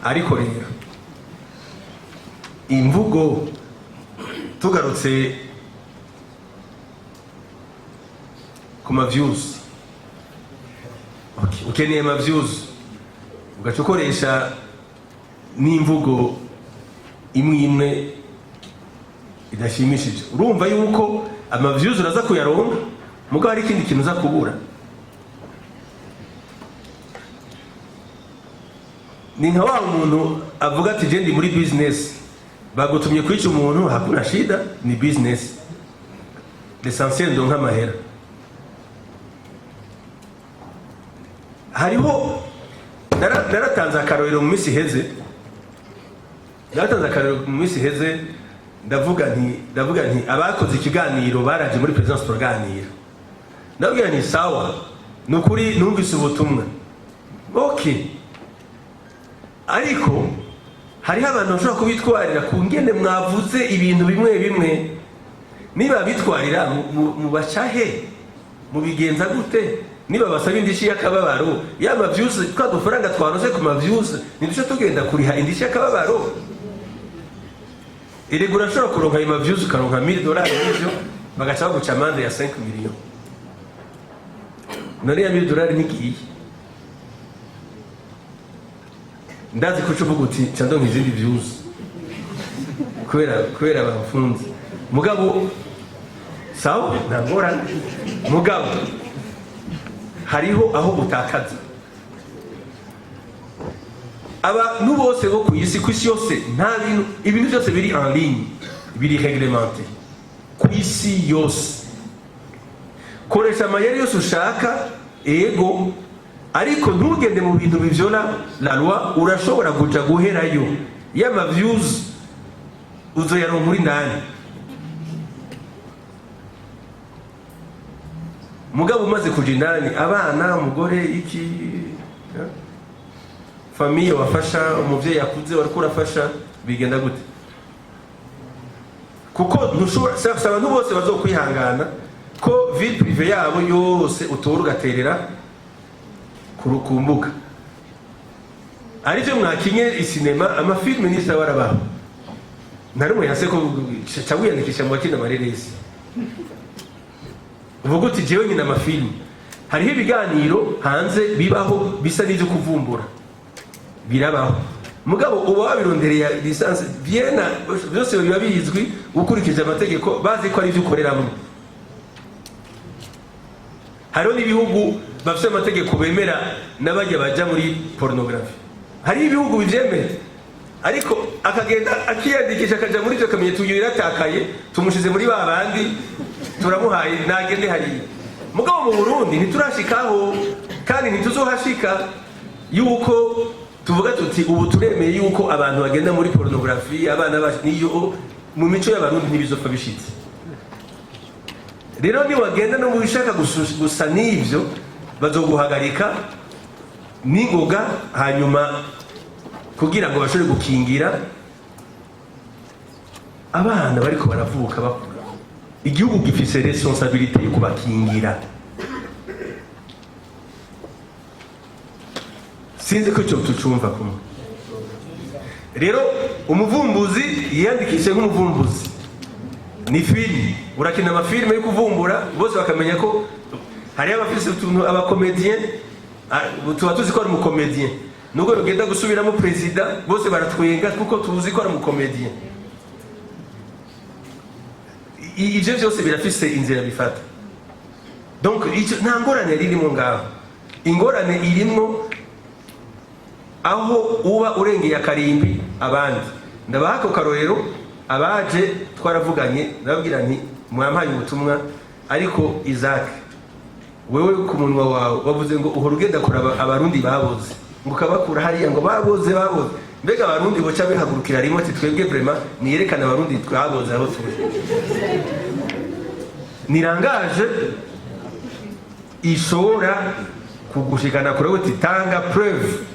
Ariko rero imvugo, tugarutse ku ma views, okay, ukeneye ama views, ugaca ukoresha n'imvugo imwe imwe idashimishije. Urumva yuko ama views uraza kuyaronka, mugabo hari ikindi kintu uza kubura. Ni nka wa muntu avuga ati: "Je ndi muri business." Bagutumye kwica umuntu, hakuna shida, ni business, l'essentiel ndonka amahera. Hariho naratanze akarorero mu minsi iheze, naratanze akarorero mu minsi iheze, ndavuga nti abakoze ikiganiro baraje muri présidence, turaganira, ndabwira nti: "Sawa, ni ukuri numvise ubutumwa, okay, ariko hariho abantu bashobora kubitwarira ku ngene mwavuze ibintu bimwe bimwe. Niba bitwarira, mubacahe, mubigenza gute?" Niba basaba indishi y'akababaro, yaba views, twa dufaranga twarose ku ma views, ntiduce tugenda kuriha indishi y'akababaro. Erega urashobora kuronka ayo ma views, ukaronka $1000 n'ivyo, bagaca baguca amande ya 5 millions. None ya $1000 ntigiye? Ndazi ko uca uvuga uti: "Nca ndonka izindi views kubera bamfunze." Mugabo sawa, nta ngorane, mugabo hariho aho utakaza. Abantu bose bo ku isi, ku isi yose, nta bintu, ibintu byose biri en ligne biri réglementé ku isi yose. Koresha amayeri yose ushaka, ego, ariko ntugende mu bintu bivyola la loi. Urashobora kuja guherayo, y'ama views uzoyaronka uri ndani, mugabo umaze kuja indani, abana, umugore, iki, famille wafasha, umuvyeyi akuze wariko urafasha, bigenda gute? Kuko ntushobora, si abantu bose bazokwihangana ko vie privée yabo yose utora ugaterera ku mbuga. Arivyo mwakinye isinema, amafilme n'isa barabaho, nta rumwe yase ko ca wiyandikisha mu bakina amareresi, uvuga uti: "Jewe nyina amafilme." Hariho ibiganiro hanze bibaho bisa n'ivyo kuvumbura, birabaho, mugabo uba wabirondereye licence bien, byose biba bizwi, ukurikije amategeko, bazi ko ari ivyo ukoreramo. Hariho n'ibihugu bafite amategeko bemera n'abajya baja muri pornographie. Hariho ibihugu bivyemera, ariko akagenda akiyandikisha, akaja muri ivyo, akamenya tuyo yaratakaye, tumushize muri ba bandi, turamuhaye, nagende hariya. Mugabo mu Burundi ntiturashikaho, kandi ntituzohashika yuko tuvuga tuti ubu turemeye yuko abantu bagenda muri pornographie, abana bacu. Niyo mu mico y'Abarundi ntibizopfa bishitse. Rero niwagenda no mu bishaka gusa n'ivyo, bazoguhagarika n'ingoga, hanyuma kugira ngo bashobore gukingira abana bariko baravuka bakura. Igihugu gifise responsabilité yo kubakingira. Sinzi ko icyo tucumva kumwe. Rero umuvumbuzi yiyandikishe nk'umuvumbuzi. Ni filime, urakina amafilime yo kuvumbura, bose bakamenya ko hariho abafise utuntu, aba comédiens tuba tuzi ko ari umu comédien. Nubwo rugenda gusubiramo perezida, bose baratwenga kuko tuzi ko ari umu comédien. Ivyo vyose birafise inzira bifata. Donc icyo nta ngorane yari irimo ngaho. Ingorane irimwo aho uba urengeye akarimbi abandi. Ndabaha ako karorero: abaje twaravuganye, ndababwira nti: "Mwampaye ubutumwa, ariko Isaac, wewe ku munwa wawe wavuze ngo uhora ugenda kuraba Abarundi baboze, ngo ukabakura hariya, ngo baboze, baboze. Mbega Abarundi boca bihagurukira rimwe ati: 'Twebwe vraiment niyerekane Abarundi twaboze aho turi'?" Nirangaje ishobora kugushikana kure, uti: "Tanga preuve."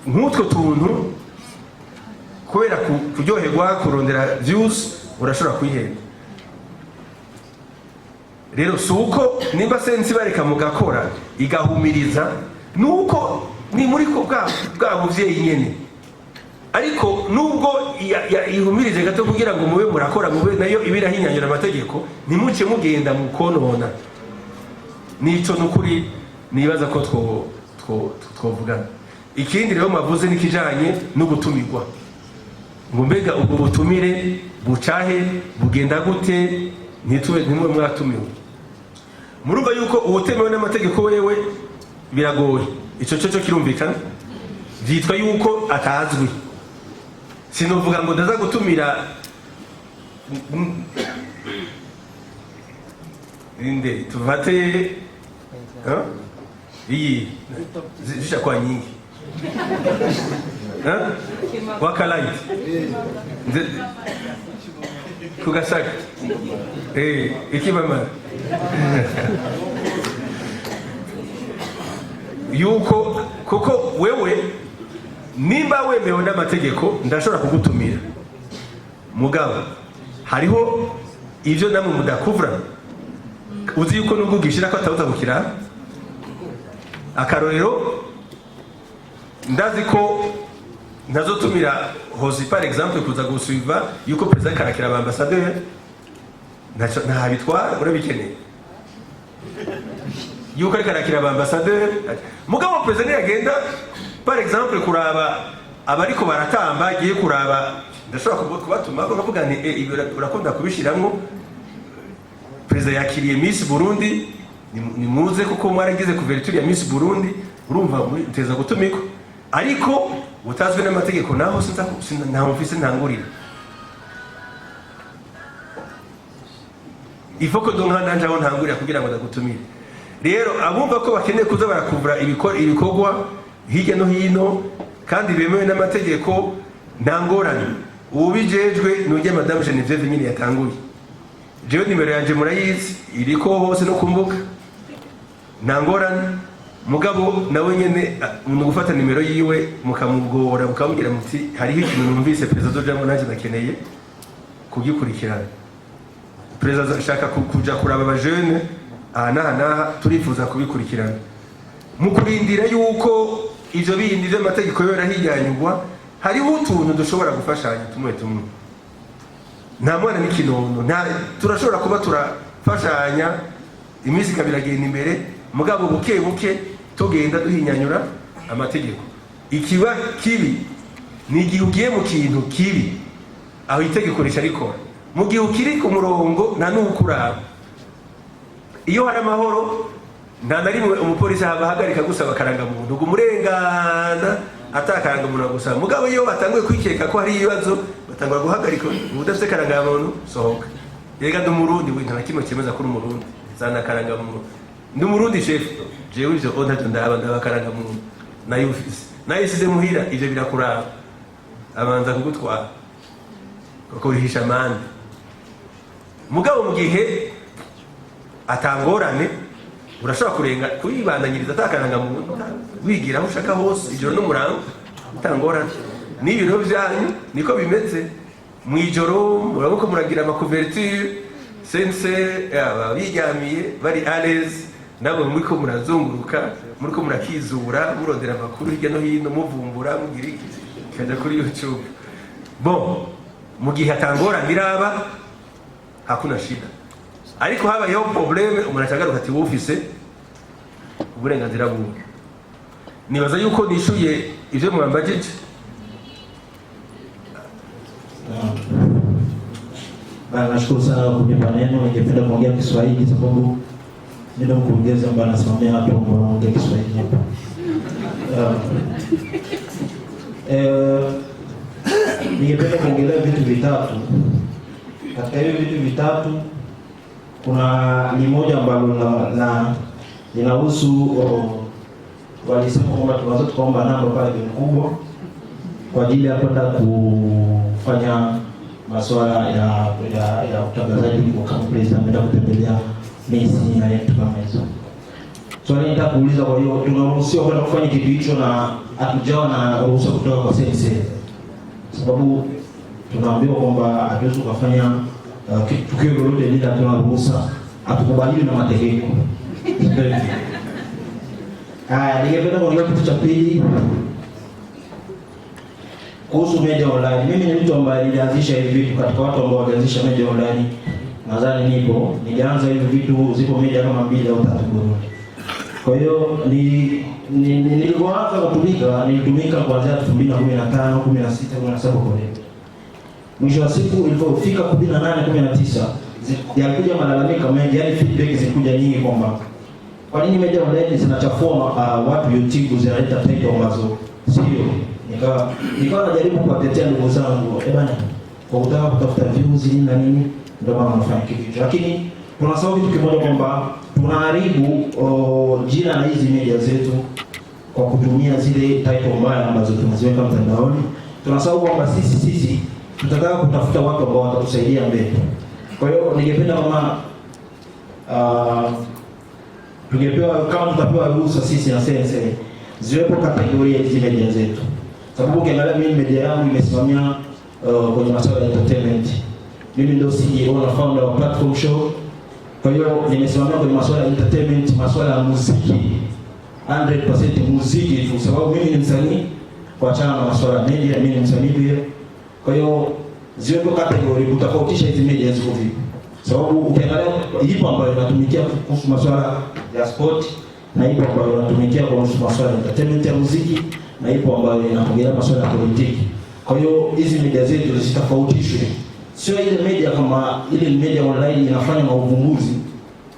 Nk'utwo tuntu, kubera kuryoherwa, kurondera views, urashobora kwihenda. Rero si uko nimba CNC bareka mugakora igahumiriza, nuko ni muri ko bwa buvyeyi nyene. Ariko nubwo ihumirije gato kugira ngo mube murakora, mube nayo ibirahinyanyura amategeko, ntimuce mugenda mukonona. Nico nukuri nibaza ko twovugana. Ikindi rero mwavuze n'ikijanye no gutumirwa, ngo mbega ubwo butumire bucahe, bugenda gute, ntitube ntimwe mwatumiwe? Murumva yuko uwutemewe n'amategeko wewe biragoye. Ico cyo kirumvikana, byitwa yuko atazwi. Sinovuga ngo ndaza gutumira inde, tufate, huh? Iyi zisha kwa nyingi, huh? Wakalaiti kugasaka ikimama yuko kuko wewe nimba wemewe n'amategeko ndashobora kugutumira. Mugabo hariho ivyo namwe mudakuvura, uzi yuko nubwo ugishira ko atabuza gukira. Akarorero, ndazi ko ntazotumira Hozi, par exemple, kuza gusuiva yuko président karakira aba ambassadeur, ntaco ntabitwara. Urabikeneye yuko ariko arakira aba ambassadeur. Mugabo président yagenda, par exemple, kuraba abariko baratamba, agiye kuraba, ndashobora kubatuma bakavuga nti: "Ibi urakunda kubishiramwo, perezida yakiriye Miss Burundi, nimuze kuko mwaragize couverture ya Miss Burundi." Urumva muteza gutumikwa, ariko utazwi n'amategeko naho ntaho mfise ntangurira. Il faut que donc nanje aho ntangurira kugira ngo ndagutumire. Rero abumva ko bakeneye kuza barakuvura ibikorwa hirya no hino kandi bemewe n'amategeko, nta ngorane. Uwubijejwe nujya Madame Genevieve nyine yatanguye. Jewe nimero yanje murayizi, iriko hose no ku mbuga, nta ngorane. Mugabo nawe nyene ni ugufata nimero yiwe mukamugora, mukamubwira muti: "Hariho ikintu numvise perezida azojamwo, nanjye ndakeneye kugikurikirana. Perezida ashaka kuja kuraba abajene aha n'aha n'aha, turifuza kubikurikirana." Mu kurindira yuko ivyo bindi vy'amategeko yo yarahinyanyurwa, hariho utuntu dushobora gufashanya tumwe tumwe. Nta mwana n'ikinono, nta turashobora kuba turafashanya, iminsi ikaba iragenda imbere, mugabo buke buke tugenda duhinyanyura amategeko. Ikiba kibi ni igihe ugiye mu kintu kibi, aho itegeko rica rikora. Mu gihe ukiri ku murongo, nta n'uwukuraba. Iyo hari amahoro, nta na rimwe umupolisi ahagarika gusaba akarangamuntu, ngo umurengana atakarangamuntu agusaba. Mugabo iyo batanguye kwikeka ko hari ibibazo, batangura guhagarika: "Udafite akarangamuntu, sohoka." "Rega ndi Umurundi." "We, nta na kimwe cyemeza ko uri Umurundi, zana akarangamuntu." "Ndi Umurundi, chef." "Jewe ivyo o ntavyo ndaba, ndaba akarangamuntu." "Nayo ufise, nayo isize muhira." "Ivyo birakuraba." Abanza kugutwara bakurihisha amande. Mugabo mu gihe atangorane, urashobora kurenga kuyibandanyiriza atakarangamuntu, wigira aho ushaka hose ijoro n'umurango, atangorane. N'ibiro byanyu niko bimeze. Mu ijoro murabona ko muragira ama couverture, sense aba biryamiye bari à l'aise, nabo muriko murazunguruka, muriko murakizura, murondera amakuru hirya no hino, muvumbura, mugira iki, kajya kuri YouTube. Bon, mu gihe atangorane iraba, hakuna shida. Ariko habayeho problème, umuntu acagaruka ati: "Wowe ufise uburenganzira bubi." Nibaza yuko nishuye ivyo mwambajije. Bana, nashukuru sana kwa kunipa neno. Ningependa kuongea Kiswahili sababu mimi ndo mkurugenzi ambaye anasimamia watu ambao wanaongea Kiswahili hapa. Ningependa kuongelea vitu vitatu. Katika hivi vitu vitatu kuna limoja ambalo linahusu walisema kwamba tunaweza tukaomba namba pale benki kubwa kwa ajili ya kwenda kufanya masuala ya utangazaji kwa kama president ameenda kutembelea Messi na vitu kama hizo. Swali nitaka kuuliza, kwa hiyo tunaruhusiwa kwenda kufanya kitu hicho na hatujawa na ruhusa kutoka kwa CNC? Sababu tunaambiwa kwamba hatuwezi kufanya tukio lolote lile hatuna ruhusa, hatukubaliwi na mategeko. Haya, ningependa kuongea kitu cha pili kuhusu media online. Mimi ni mtu ambaye nilianzisha hivi vitu, katika watu ambao walianzisha media online nadhani nipo. Nilianza hivi vitu, zipo media kama mbili au tatu Burundi. Kwa hiyo ni nilipoanza kutumika, nilitumika kuanzia 2015, 16, 17 kwa. Mwisho wa siku ilipofika 18, 19, yalikuja malalamiko mengi, yani feedback zilikuja nyingi kwamba kwa nini media online zinachafua watu YouTube, zinaleta title ambazo sio. Nikawa najaribu kuwatetea ndugu zangu, eh bana, kwa kutaka kutafuta views nini na nini, ndio maana wanafanya kitu hicho. Lakini tunasahau kitu kimoja kwamba tunaharibu jina la hizi media zetu kwa kutumia zile title mbaya ambazo tunaziweka mtandaoni. Tunasahau kwamba sisi tutataka kutafuta watu ambao watatusaidia mbele. Kwa hiyo ningependa kama tungepewa kama tutapewa ruhusa sisi na CNC, ziwepo kategoria hizi media zetu, sababu ukiangalia mimi media yangu imesimamia kwenye masuala ya entertainment. Mimi ndio CEO na founder wa Platform Show. Kwa hiyo nimesimamia kwenye masuala ya entertainment, masuala ya muziki, 100% muziki tu, sababu mimi ni msanii, kuachana na masuala ya media, mimi ni msanii pia. Kwa hiyo ziwepo category kutofautisha hizi media ziko vipi, sababu ukiangalia ipo ambayo inatumikia kuhusu masuala ya sport na ipo ambayo inatumikia kuhusu masuala ya entertainment ya muziki na ipo ambayo inaongelea masuala ya politiki. Kwa hiyo hizi media zetu zitofautishwe, sio ile media kama ile media online inafanya mauvumbuzi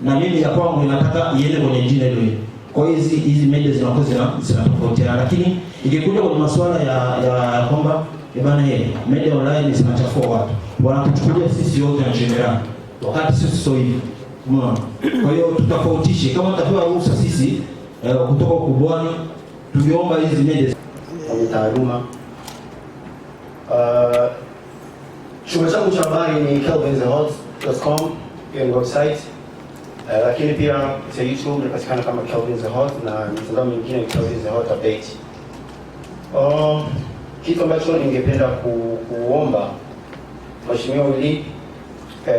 na mimi ya kwangu inataka iende kwenye jina hilo hilo. Kwa hiyo hizi media zinakuwa zinatofautiana, lakini ikikuja kwenye masuala ya kwamba bana, media online zinachafua watu, wanatuchukulia sisi wote en général, wakati sisi sio hivyo. Umeona? Kwa hiyo tutofautishe, kama tutapewa ruhusa sisi kutoka ukubwani, tungeomba hizi media Kwenye taaluma. Chumba changu cha habari ni kelvinthehot.com, hiyo ni website. Lakini pia kupitia YouTube inapatikana kama Kelvin the Hot na mitandao mingine ni Kelvin the Hot Update. Kitu ambacho ningependa kuomba Mheshimiwa Willy,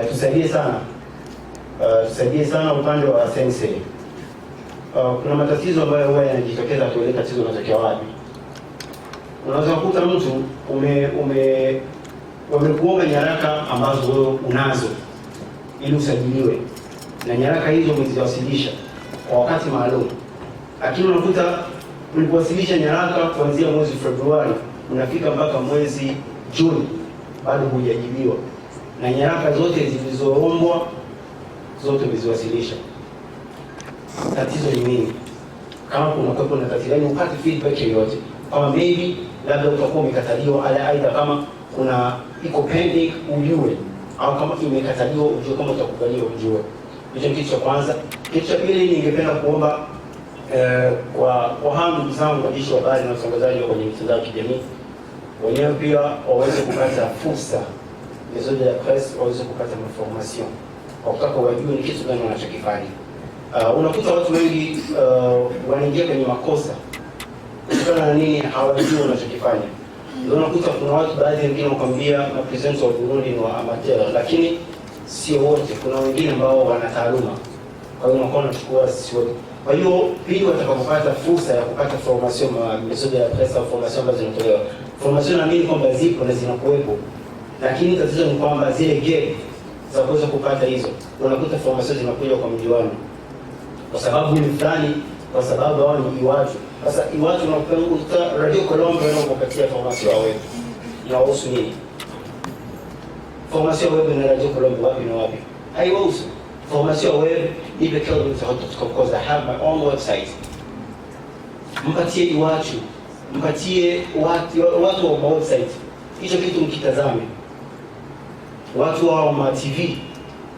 tusaidie sana. Tusaidie sana upande wa CNC. Kuna matatizo ambayo huwa yanajitokeza, tuelewe tatizo linatokea wapi. Unaweza kukuta mtu ume ume wamekuomba nyaraka ambazo wewe unazo ili usajiliwe, na nyaraka hizo umeziwasilisha kwa wakati maalum, lakini unakuta ulipowasilisha nyaraka kuanzia mwezi Februari unafika mpaka mwezi Juni bado hujajibiwa, na nyaraka zote zilizoombwa zote umeziwasilisha. Tatizo ni nini? Kama kuna kuwepo na tatizo, yani upate feedback yoyote kama maybe labda utakuwa umekataliwa, ala aidha kama kuna iko pending ujue, au kama imekataliwa ujue, kama utakubaliwa ujue. Hicho ni kitu cha kwanza. Kitu cha pili, ningependa kuomba kwa hawa ndugu zangu waandishi wa habari na watangazaji wa kwenye mitandao ya kijamii wenyewe pia waweze kupata fursa, maison de la presse waweze kupata information kwa kutaka wajue ni kitu gani wanachokifanya. Unakuta watu wengi wanaingia kwenye makosa kutokana na nini? Hawajui wanachokifanya. Ndio unakuta kuna watu baadhi wengine wakwambia mapresenters wa Burundi ni wa amateur, lakini sio wote. Kuna wengine ambao wana taaluma, kwa hiyo unakuwa unachukua sisi wote. Kwa hiyo pili, watakapopata fursa ya kupata formation ma maison de la presse au formation ambazo zinatolewa, formation naamini kwamba zipo na zinakuwepo, lakini tatizo ni kwamba zile gap za kuweza kupata hizo, unakuta formation zinakuja kwa mjuano, kwa sababu ni fulani, kwa sababu hao ni Iwacu. Sasa Iwacu unakuta Radio Colombo wanakupatia formation ya web, inawahusu nini? Formation ya web na Radio Colombo wapi na wapi? Haiwahusu. Formation ya web ipe kelvin.com because I have my own website. Mpatie Iwacu, mpatie watu wa website, hicho kitu mkitazame. Watu wa ma TV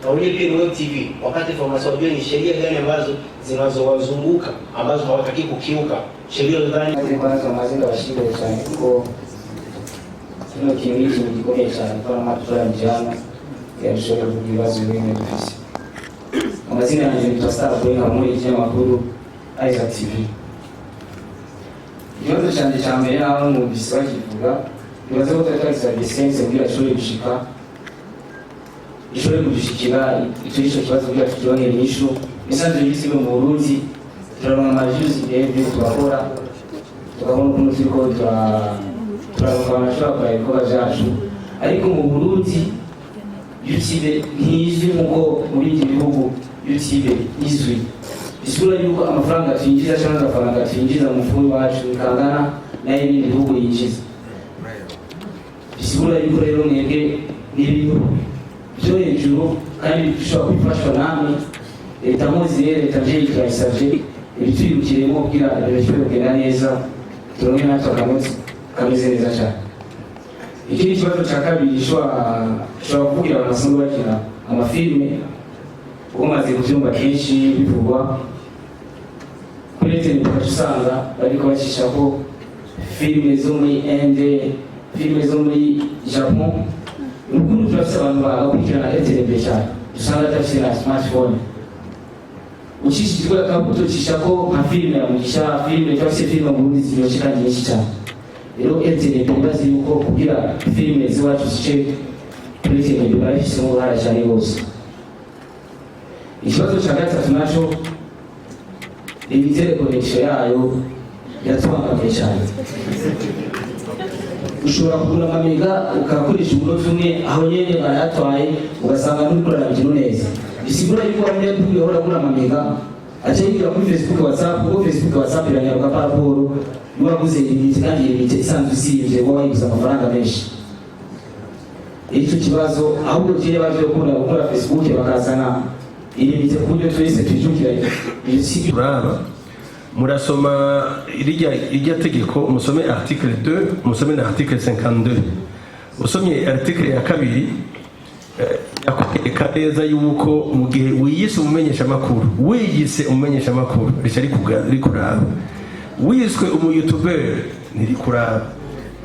na wenyewe pia ni web TV, wakati formation wajue ni sheria gani ambazo zinazowazunguka ambazo hawataki kukiuka sheria gani. Maze kwanza maze ndabashimire cyane kuko kino kintu ni ikintu gikomeye cyane kuko n'amatora njyana kugira dushobore kuvuga ibibazo bimwe dufise. Amazina yanjye nitwa Star Boy, nkaba muri ikinyamakuru Isaac TV. Ikibazo cyanjye cya mbere, naho numvise bakivuga, nibaza ko twari twagisabye CNC kugira ishobore gushika, ishobore kudushikira icyo ico kibazo kugira tukironkere inyishu. Misanzu y'isibe mu Burundi turaronka ama views ibyo tugakora, tukabona ukuntu turiko turaronka abantu bashobora kuraba ibikorwa vyacu, ariko mu Burundi YouTube ntizwi nkuko mu bindi bihugu YouTube izwi. Bisigura yuko amafaranga twinjiza cyangwa agafaranga twinjiza mu mufuko wacu kangana n'ay'ibindi bihugu yinjiza. Bisigura yuko rero mwebwe n'ibintu byo hejuru kandi dushobora kubifashwa namwe. Leta muzi rero, leta mvyeyi, turayisavye ibitwirukiremo kugira ibintu bishobore kugenda neza, turonke natwe akanozi kameze neza cyane. Ikindi kibazo cya kabiri, nshobora kuvugira abantu basanzwe bakina amafilme, kuko maze kubyumva kenshi bivugwa kuri internet, ukaca usanga bariko bacisha ko filime zo muri Inde, filime zo muri Japon. Urukundo turafise abantu bakurikirana RTNB cyane, usanga adafise na smartphone, ucishijwe akabuto ucisha ko nka filime ya Mugisha, filime turafise filime mu Burundi ziryoshe kandi nyinshi cyane. Rero RTNB, nibaze yuko kugira filime z'iwacu zice kuri RTNB barabifisemo uruhara cyane rwose. Ikibazo cya gatatu naco, Lumitel, connexion yayo yatubangamiye cyane. Ushobora kugura amamega ukakoresha umunota umwe, aho nyene barayatwaye, ugasanga nturiko ikintu neza. Bisigura yuko abanyagihugu yahora agura amamega aca yigira kuri Facebook, WhatsApp, kuko Facebook, WhatsApp iranyaruka par rapport n'uwaguze unité, kandi unité isanzwe izimvye, wowe wayiguze amafaranga menshi. Icyo kibazo ahubwo kiri bavyo gukunda gukora Facebook, bakazana unité ku buryo twese twijukira. Uraba murasoma irya tegeko, musome article 2, musome na article 52. Usomye article ya kabiri, yakwereka neza yuko mu gihe wiyise umumenyeshamakuru, wiyise umumenyeshamakuru, rica rikuraba. Wiswe umuyoutuber, ntirikuraba.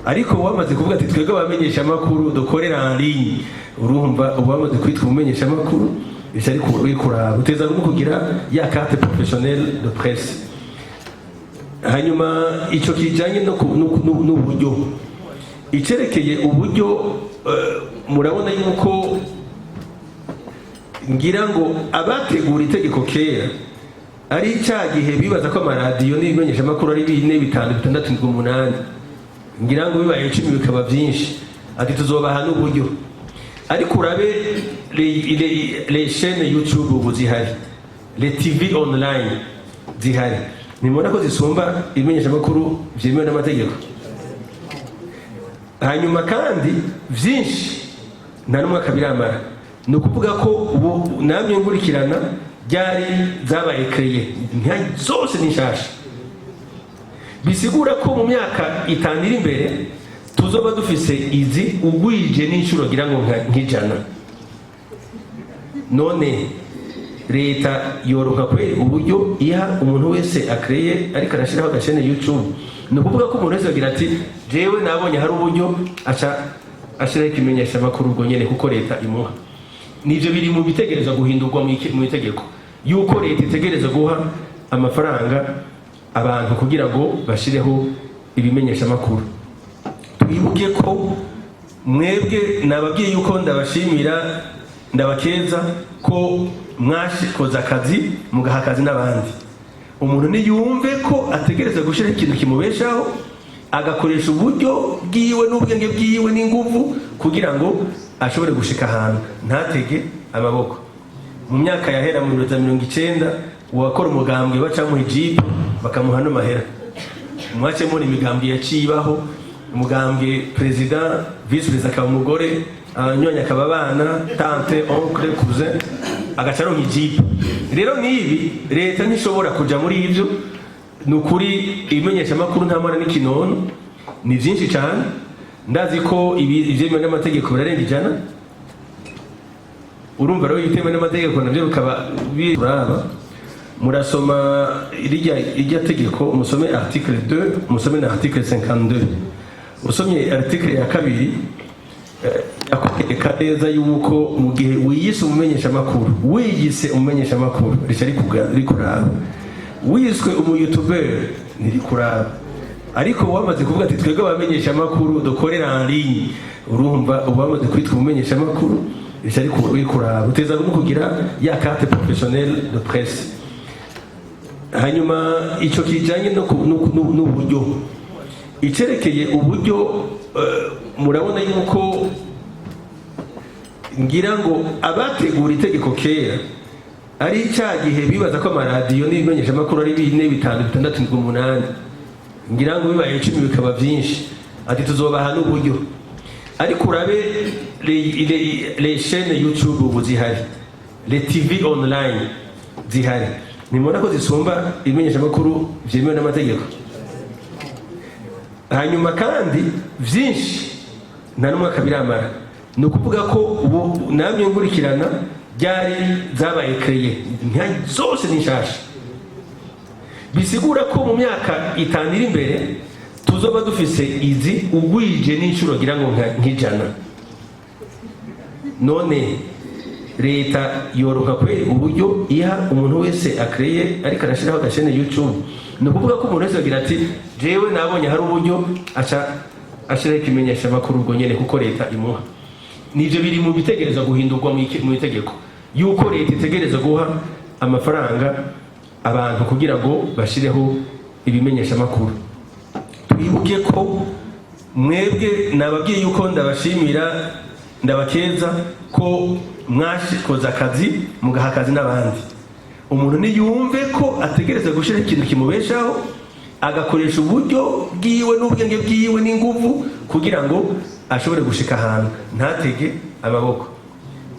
Ariko wamaze kuvuga ati twebwe abamenyeshamakuru dukorera en ligne, urumva uba wamaze kwitwa umumenyeshamakuru, rica rikuraba. Uteza no kugira ya carte professionnelle de presse. Hanyuma icyo kijanye no ku- no ku- n'uburyo, icerekeye uburyo, murabona yuko ngira ngo abategura itegeko kera ari cya gihe bibaza ko amaradiyo n'ibimenyeshamakuru ari bine, bitanu, bitandatu, indwi, umunani, ngira ngo bibaye 10 bikaba byinshi, ati tuzobaha n'uburyo. Ariko urabe les chaînes YouTube ubu zihari, les TV online zihari, nimubona ko zisumba ibimenyeshamakuru byemewe n'amategeko? Hanyuma kandi byinshi nta n'umwaka biramara. Ni ukuvuga ko ubu namwe nkurikirana ryari zabaye créées zose ni nshasha. Bisigura ko mu myaka 5 iri imbere tuzoba dufise izi ugwije n'inshuro ngira ngo nk'ijana. None leta yoronka kweri uburyo iha umuntu wese akreye ariko arashyiraho agachaîne YouTube? Ni ukuvuga ko umuntu wese agira ati jewe nabonye hari uburyo, aca ashyiraho ikimenyesha amakuru ubwo nyene, kuko leta imuha. Nivyo biri mu bitegereza guhindurwa mu itegeko, yuko leta itegereza guha amafaranga abantu kugira ngo bashireho ibimenyeshamakuru. Twibuke ko mwebwe nababwiye yuko ndabashimira, ndabakeza ko mwashikoze akazi, mugaha akazi n'abandi. Umuntu niyumve ko ategereza gushyiraho ikintu kimubeshaho, agakoresha uburyo bwiwe n'ubwenge bwiwe n'inguvu kugira ngo ashobore gushika ahantu, ntatege amaboko. Mu myaka yahera, mu 90, uwakora umugambwe bacamuha ijipo, bakamuha n'amahera. Mwace mubona imigambwe yaciye ibaho: umugambwe perezida, vice perezida akaba umugore, abanywanyi akaba abana, tante, oncle, cousin, agaca aronka ijipo. Rero n'ibi leta ntishobora kuja muri ivyo. Ni ukuri, ibimenyeshamakuru nta mwana n'ikinono, ni byinshi cyane. Ndazi ko ibyemewe n'amategeko birarenga 100. Urumva rero ibitemewe n'amategeko nabyo bikaba biraba. Murasoma irya tegeko, musome article 2, musome na article 52. Usomye article ya kabiri, yakwereka neza yuko mu gihe wiyise umumenyeshamakuru, wiyise umumenyeshamakuru, rica rikuraba. Wiswe umuyoutuber, ntirikuraba. Ariko wamaze kuvuga ati twebwe abamenyeshamakuru dukorera en ligne, urumva uba wamaze kwitwa umumenyeshamakuru, rica rikuraba. Uteza no kugira ya carte professionnelle de presse. Hanyuma icyo kijanye no ku- no ku- n'uburyo, icerekeye uburyo, murabona yuko ngira ngo abategura itegeko kera ari cya gihe bibaza ko amaradiyo n'ibimenyeshamakuru ari bine, bitanu, bitandatu, indwi, umunani, ngira ngo bibaye 10 bikaba byinshi, ati tuzobaha n'uburyo. Ariko urabe les chaînes YouTube ubu zihari, les TV online zihari, nimubona ko zisumba ibimenyeshamakuru byemewe n'amategeko? Hanyuma kandi byinshi nta n'umwaka biramara. Ni ukuvuga ko ubu namwe nkurikirana ryari zabaye créées zose ni nshasha. Bisigura ko mu myaka 5 iri imbere tuzoba dufise izi ugwije n'inshuro ngira ngo nk'ijana. None leta yoronka kweri uburyo iha umuntu wese akreye ariko arashyiraho agachaîne YouTube? Ni ukuvuga ko umuntu wese agira ati: "Jewe nabonye hari uburyo", aca ashiraho ikimenyesha makuru ubwo nyene, kuko leta imuha. Nivyo biri mu bitegereza guhindurwa mu itegeko, yuko leta itegereza guha amafaranga abantu kugira ngo bashireho ibimenyesha makuru. Twibuke ko mwebwe nababwiye yuko ndabashimira, ndabakeza ko mwashikoze akazi, mugaha akazi n'abandi. Umuntu niyumve ko ategereza gushyiraho ikintu kimubeshaho, agakoresha uburyo bwiwe n'ubwenge bwiwe n'inguvu kugira ngo ashobore gushika ahantu, ntatege amaboko.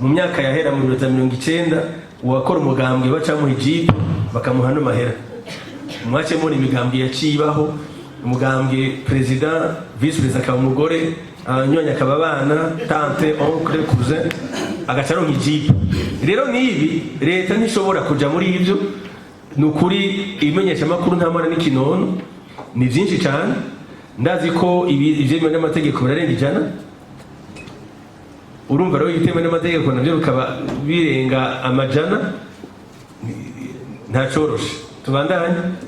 Mu myaka yahera, mu 1990, uwakora umugambwe bacamuha ijipo, bakamuha n'amahera. Mwace mubona imigambwe yaciye ibaho: umugambwe perezida, vice perezida akaba umugore, abanywanyi akaba abana, tante, oncle, cousin, agaca aronka ijipo. Rero n'ibi leta ntishobora kuja muri ibyo. Ni ukuri, ibimenyeshamakuru nta mwana n'ikinono, ni byinshi cyane. Ndazi ko ibyemewe n'amategeko birarenga 100. Urumva rero, ibitemewe n'amategeko nabyo bikaba birenga amajana. Ntacoroshe. Tubandanye.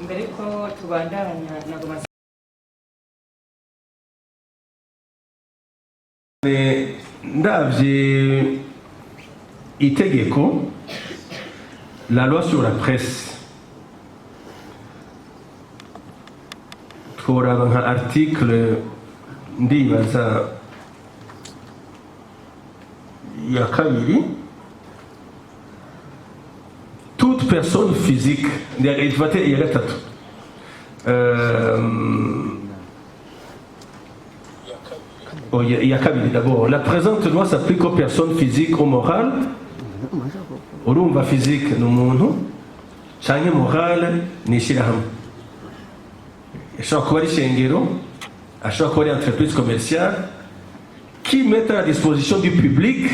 Mbere ko tubandanya, nagomba Ndavye itegeko, la loi sur la presse, tworaba nka article, ndibaza ya kabiri: toute personne physique, ifate iya gatatu. Oh, il y a kabiri d'abord. La présente loi s'applique aux personnes physiques ou morales. Urumva, physique ni umuntu, canke morale ni ishyirahamwe, ashobora kuba ari ishengero, ashobora kuba ari entreprise commerciale, qui mettent à la disposition du public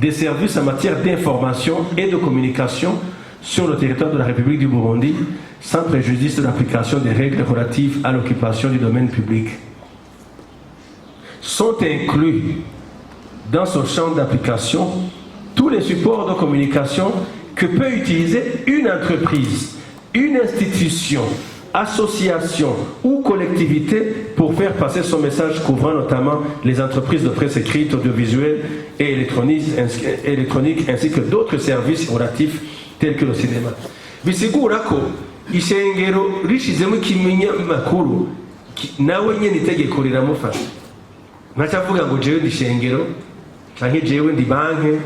des services en matière d'information et de communication sur le territoire de la République du Burundi, sans préjudice de l'application des règles relatives à l'occupation du domaine public. Sont inclus dans ce champ d'application tous les supports de communication que peut utiliser une entreprise, une institution, association ou collectivité pour faire passer son message, couvrant notamment les entreprises de presse écrite, audiovisuelle et électronique ainsi que d'autres services relatifs tels que le cinéma. Bisigura ko ishengero rishizemo ikimenyamakuru, nawe nyene itegeko riramufasha. Ntacavuga ngo jewe ndi shengero canke jewe ndi banke,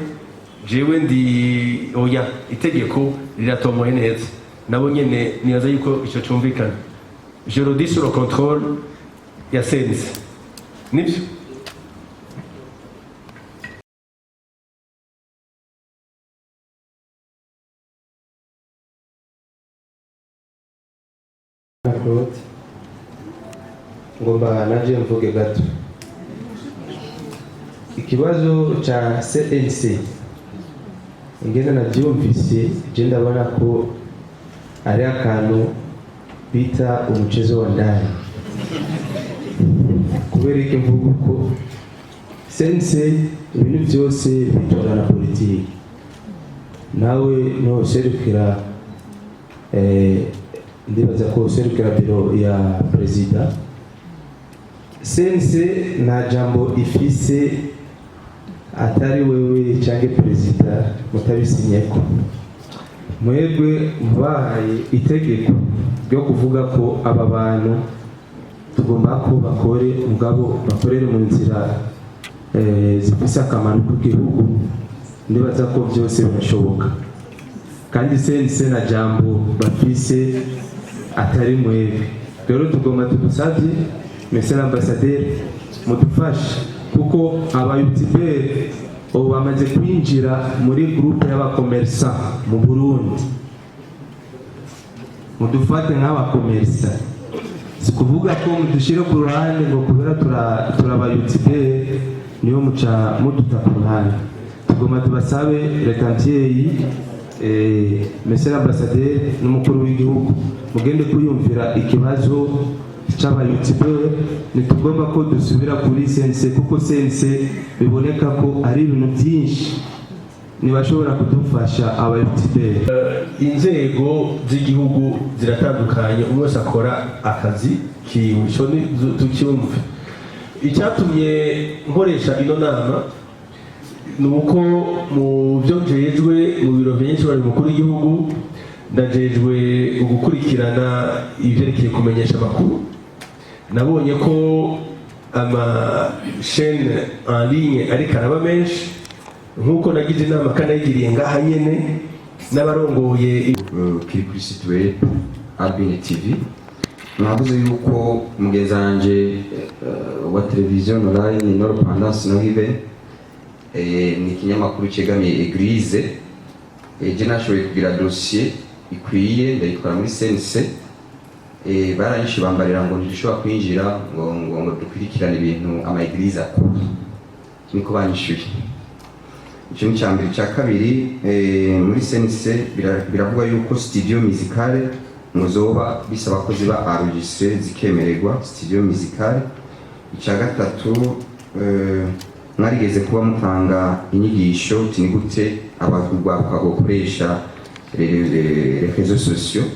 jewe ndi oya. Itegeko riratomoye neza, nabo nyene nibaza yuko ico cumvikana. Je le dis sur le contrôle ya CNC, nibyo. Claude, ngomba naje mvuge gato ikibazo ca CNC. Ingene navyumvise je, ndabona ko ari akantu bita umuchezo wa ndani. Kubera iki mvuga uko? CNC ibintu byose bitora na politiki, nawe ntuserukira, ndibaza ko userukira biro ya perezida. CNC nta jambo ifise atari wewe cyangwa perezida mutabisinyeko. Mwebwe mubahaye itegeko ryo kuvuga ko aba bantu tugomba ko bakore, mugabo bakorere mu nzira zifise akamaro ku gihugu, ndibaza ko byose birashoboka. Kandi CNC na jambo bafise atari mwebwe. Rero tugomba tugusabye, monsieur l'ambassadeur, mudufashe, kuko aba youtubeurs ubu bamaze kwinjira muri groupe y'aba commerçants mu Burundi. Mudufate nk'aba commerçants, si kuvuga ko mudushyire ku ruhande ngo kubera turaba youtubeurs niyo muca muduta ku ruhande. Tugomba tubasabe, leta mvyeyi, monsieur l'ambassadeur n'umukuru w'igihugu, mugende kwiyumvira ikibazo c'aba youtubeurs. Ntitugomba ko dusubira kuri CNC, kuko CNC biboneka ko ari ibintu byinshi. Ntibashobora kudufasha aba youtubeurs? Inzego z'igihugu ziratandukanye, umwe wese akora akazi kiwe, ico ni tucyumve. Icyatumye nkoresha ino nama ni uko mu byo njejwe mu biro byinshi bari mukuru w'igihugu, ndajejwe gukurikirana ibyerekeye kumenyesha amakuru. Nabonye ko ama chaîne en ligne ariko araba menshi, nk'uko nagize inama kandi nayigiriye ngaha nyene n'abarongoye Kiri kuri site web Albine TV. Mwavuze yuko mugenzi wanje wa televiziyo online Nord Pendance no Hive, ni ikinyamakuru cyegamiye église. Je nashoboye kugira dossier ikwiye, ndayitwara muri CNC. Baranyishe, bambarira ngo ntidushobora kwinjira ngo dukurikirane ibintu ama église akora, niko banyishuye. Icyo ni icya mbere. Icya kabiri, muri CNC biravuga yuko studio musicale muzoba bisaba ko ziba enregistré, zikemererwa studio musicale. Icya gatatu, mwarigeze kuba mutanga inyigisho uti ni gute urwaruka gukoresha les réseaux sociaux.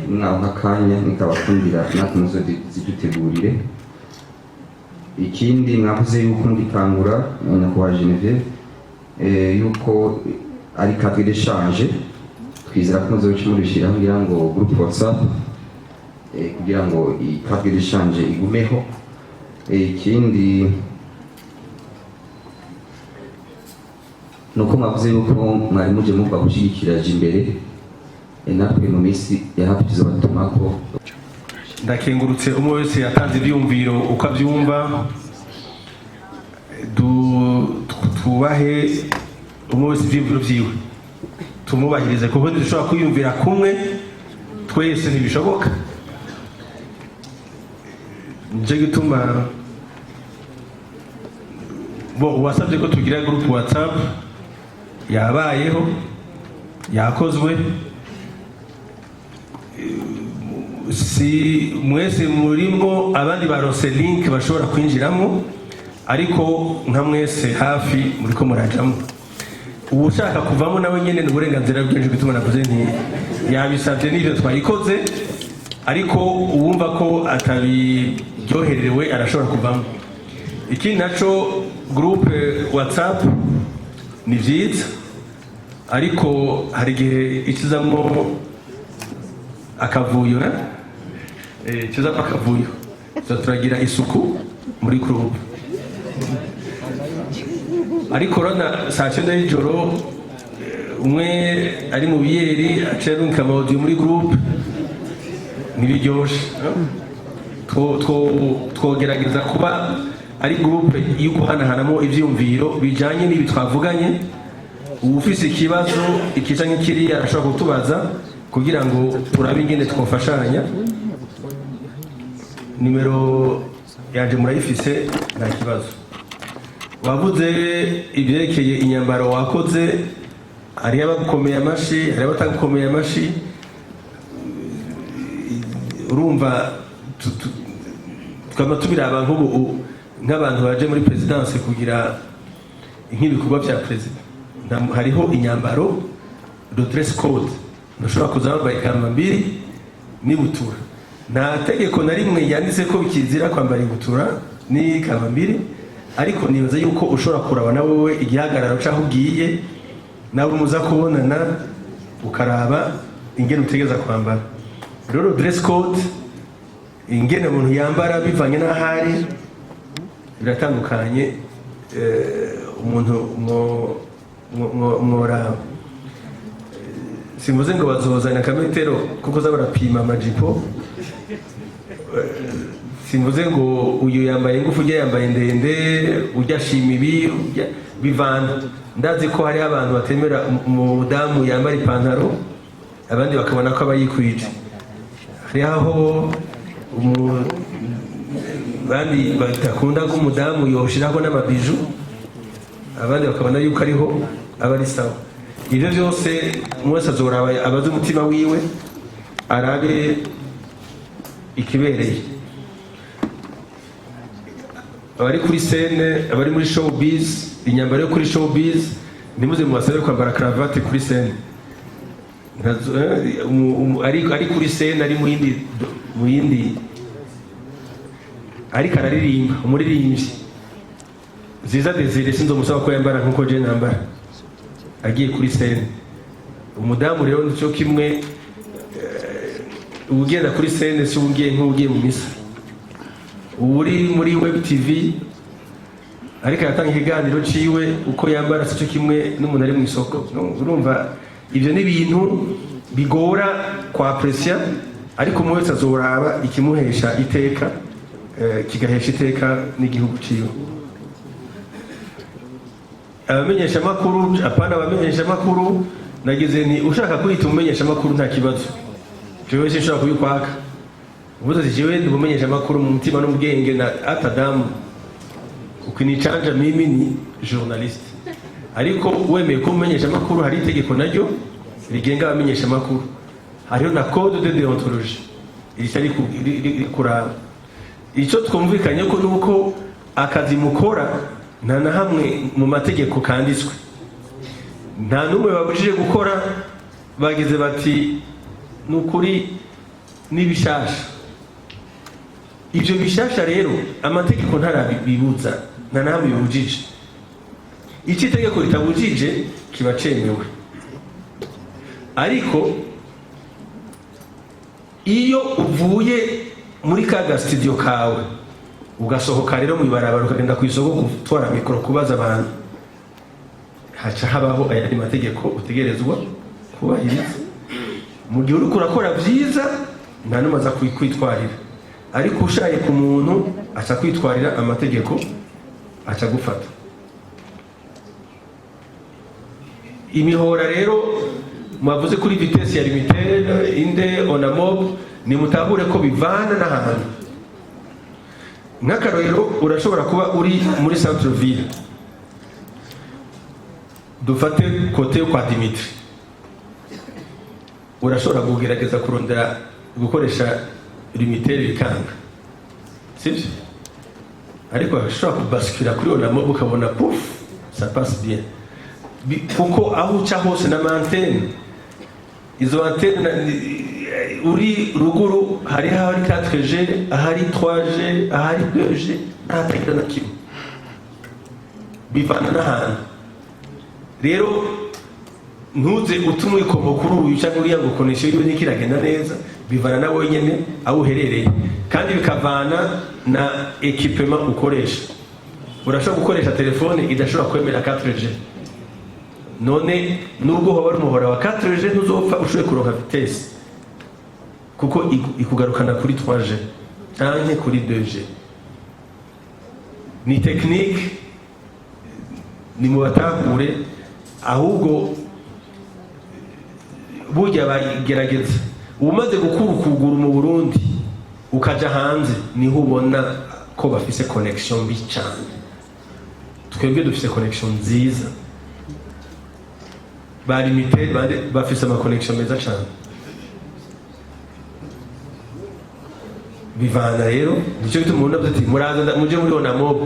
Mwaho akanya nikabakundira, natwe muzozidutegurire. Ikindi, mwavuze yuko mugitangura, nyakubahwa Genevieve, yuko ari cadre d'échange. Twizera ko muzoca murishiraho kugira ngo groupe WhatsApp, kugira ngo iyi cadre d'échange igumeho. Ikindi nuko mwavuze yuko mwari muje muva gushyigikira imbere, natwe mu minsi ya hafi tuzobatumako. Ndakengurutse umwe wese yatanze ibyumviro uko abyumva. Twubahe umwe wese ibyiyumviro byiwe, tumubahirize, kuko ntidushobora kwiyumvira kumwe twese, ntibishoboka. Nicyo gituma bo uwasabye ko tugira groupe WhatsApp yabayeho, yakozwe. Si mwese murimwo, abandi baronse link bashobora kwinjiramo, ariko nka mwese hafi muriko murajamo. Ushaka kuvamo nawe nyene ni uburenganzira bwinshi. Gituma navuze nti yabisabye, n'ivyo twayikoze, ariko uwumva ko atabiryoherewe arashobora kuvamo. Ikindi naco, groupe WhatsApp ni vyiza, ariko hari igihe ikizamwo akavuyo, eh? Ikizamwo akavuyo. So turagira isuku muri groupe, ariko urabona saa 9 y'ijoro, umwe ari mu biyeri aciye arungika ama audio muri groupe, ntibiryoshe. Twogerageza kuba ari groupe yo guhanahanamo ivyiyumviro bijanye n'ibi twavuganye. Uwufise ikibazo iki canke kiriya arashobora kutubaza kugira ngo turabe ingene twofashanya. Nimero yanje murayifise, nta kibazo. Wavuze ibyerekeye inyambaro wakoze, hariho abagukomeye amashi, hariho abatagukomeye amashi. Urumva twama tubiraba nk'ubu nk'abantu baje muri présidence kugira nk'ibikorwa bya perezida. Hariho inyambaro, le dress code, ntushobora kuza wambaye kambambiri n'ibutura. Nta tegeko na rimwe yanditse ko bikizira kwambara ibutura n'ikambambiri, ariko nibaza yuko ushobora kuraba na wowe igihagararo c'aho ugiye, nawe muza kubonana, ukaraba ingene utegeza kwambara. Rero dress code, ingene umuntu yambara bivanye n'ahari biratandukanye. Umuntu mworaba, simvuze ngo bazozana akametero kuko za barapima amajipo. Simvuze ngo uyu yambaye ingufu, ujya yambaye ndende, ujya ashima ibi, bivana. Ndazi ko hariho abantu batemera umudamu yambara ipantaro, abandi bakabona ko aba yikwije. Hariho aho abandi badakunda ko umudamu yoshiraho n'amabiju, abandi bakabona yuko ariho aba ari sawa. Ibyo byose umwe wese azoraba, abaze umutima wiwe, arabe ikibereye. Abari kuri scène, abari muri showbiz, inyambaro yo kuri showbiz Ntimuze mubasabe kwambara cravate kuri scène. Ari kuri scène, ari mu yindi, ariko araririmba, umuririmbyi Ziza Desire, sinzomusaba ko yambara nkuko je nambara agiye kuri scène. Umudamu rero nicyo kimwe, ugenda kuri scène si ugiye nk'ugiye mu misa. Uri muri Web TV ariko aratanga ikiganiro ciwe, uko yambara sico kimwe n'umuntu ari mu isoko. No, urumva ivyo ni ibintu bigora kwa apprécier, ariko umwe wese azoraba ikimuhesha iteka, kigahesha iteka n'igihugu ciwe. Abamenyeshamakuru, apana, abamenyeshamakuru nagize ni ushaka kwita umumenyeshamakuru nta kibazo, jewe sinshobora kubikwaka. Ubuze ati jewe ndi umumenyeshamakuru mu mutima n'ubwenge na atadamu, ukinichanja mimi ni journaliste. Ariko wemeye ko umumenyeshamakuru, hari itegeko naryo rigenga abamenyeshamakuru, hariho na code de déontologie rica rikuraba. Icyo twumvikanye ko nuko akazi mukora nta na hamwe mu mategeko kanditswe, nta n'umwe babujije gukora. Bagize bati ni ukuri n'ibishasha. Ibyo bishasha rero amategeko ntarabibuza, nta na hamwe bibujije. Icyo itegeko ritabujije kiba cemewe. Ariko iyo uvuye muri ka studio kawe, ugasohoka rero mu ibarabara, ukagenda ku isoko gutwara mikoro kubaza abantu, haca habaho ayandi mategeko utegerezwa kubahiriza. Mu gihe uriko urakora byiza, nta n'umwe aza kwitwarira, ariko ushaye ku muntu aca kwitwarira, amategeko aca gufata. Imihora rero mwavuze kuri vitesse ya Lumitel, inde, Onamob, nimutahure ko bivana n'ahantu. Nk'akarorero, urashobora kuba uri muri centre ville, dufate côté yo kwa Dimitri, urashobora kugerageza kurondera gukoresha Lumitel bikanga, sibyo? Ariko urashobora kubasikira kuri Onamob, ukabona pouf, ça passe bien. Kuko aho uca hose n'ama antennes, izo antennes uri ruguru hari ahari 4G, ahari 3G, ahari 2G, n'ahatagira na kimwe. Bivana n'ahantu. Rero ntuze uta umwikomo kuri uyu cyangwa uriya ngo connexion yiwe ntikiragenda neza. Bivana na wenyine aho uherereye, kandi bikavana na équipement ukoresha. Urashobora gukoresha telefone idashobora kwemera 4G. None nubwo hoba ari umuhora wa 4G, ntuzopfa ushoboye kuronka vitesse, kuko ikugarukana kuri 3G canke kuri 2G. Ni technique, ni mu batahure. Ahubwo burya bagerageza, umaze gukura ukuguru mu Burundi ukaja hanze, niho ubona ko bafise connexion mbi cyane. Twebwe dufise connexion nziza, ba Lumitel bande bafise ama connexion meza cyane. Bivana rero, nicyo gituma umuntu avuze ati muraza muje muri Onamob.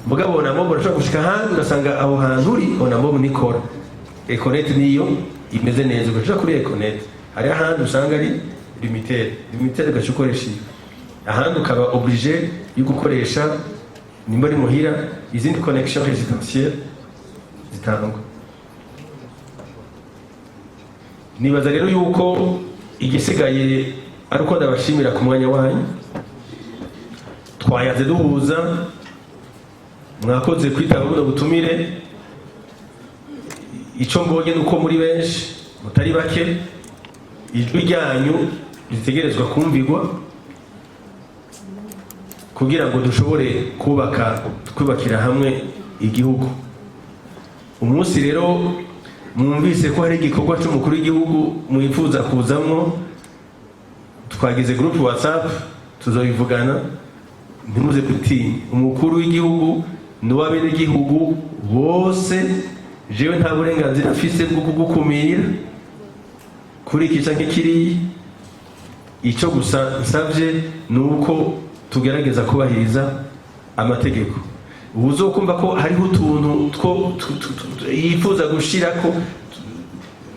Mugabo Onamob urashobora gushika ahandi ugasanga aho hantu uri Onamob nikora, Econet niyo imeze neza, ugaca kuri Econet. Hari ahandi usanga ari Lumitel, Lumitel ugaca ukoresha iyo, ahandi ukaba obligé yo gukoresha, nimba ari muhira, izindi connexion résidentielle zitangwa. Nibaza rero yuko igisigaye ari uko ndabashimira ku mwanya wanyu twayaze duhuza. Mwakoze kwitaba buno butumire. Icyo mbonye ni uko muri benshi, mutari bake, ijwi ryanyu ritegerezwa kumvigwa kugira ngo dushobore kubaka, twubakira hamwe igihugu. Umunsi rero mwumvise ko hari igikorwa cy'umukuru w'igihugu mwifuza kuzamwo, twagize groupe WhatsApp, tuzabivugana. Ntimuze gutinya, umukuru w'igihugu ni uw'abenegihugu bose. Jewe nta burenganzira mfise bwo kugukumira kuri iki canke kiriya. Icyo gusa nsabye ni uko tugerageza kubahiriza amategeko. Uzokumva ko hariho utuntu two yifuza gushirako,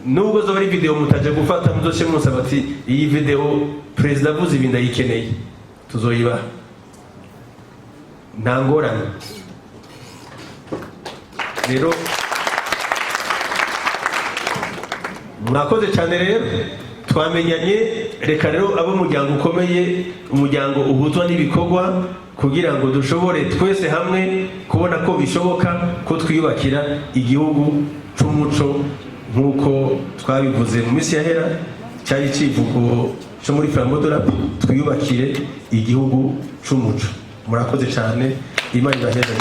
nubwo zoba ari video mutaje gufata, muzoce musaba ati: "Iyi video perezida avuze ibi, ndayikeneye." Tuzoyibaha, nta ngorane. Rero mwakoze cyane. Rero twamenyanye. Reka rero abo umuryango ukomeye, umuryango uhuzwa n'ibikorwa, kugira ngo dushobore twese hamwe kubona ko bishoboka ko twiyubakira igihugu c'umuco, nk'uko twabivuze mu minsi yahera, cyari icivugo cyo muri Flambeau de la Paix: twiyubakire igihugu c'umuco. Murakoze cyane, Imana ibaheze.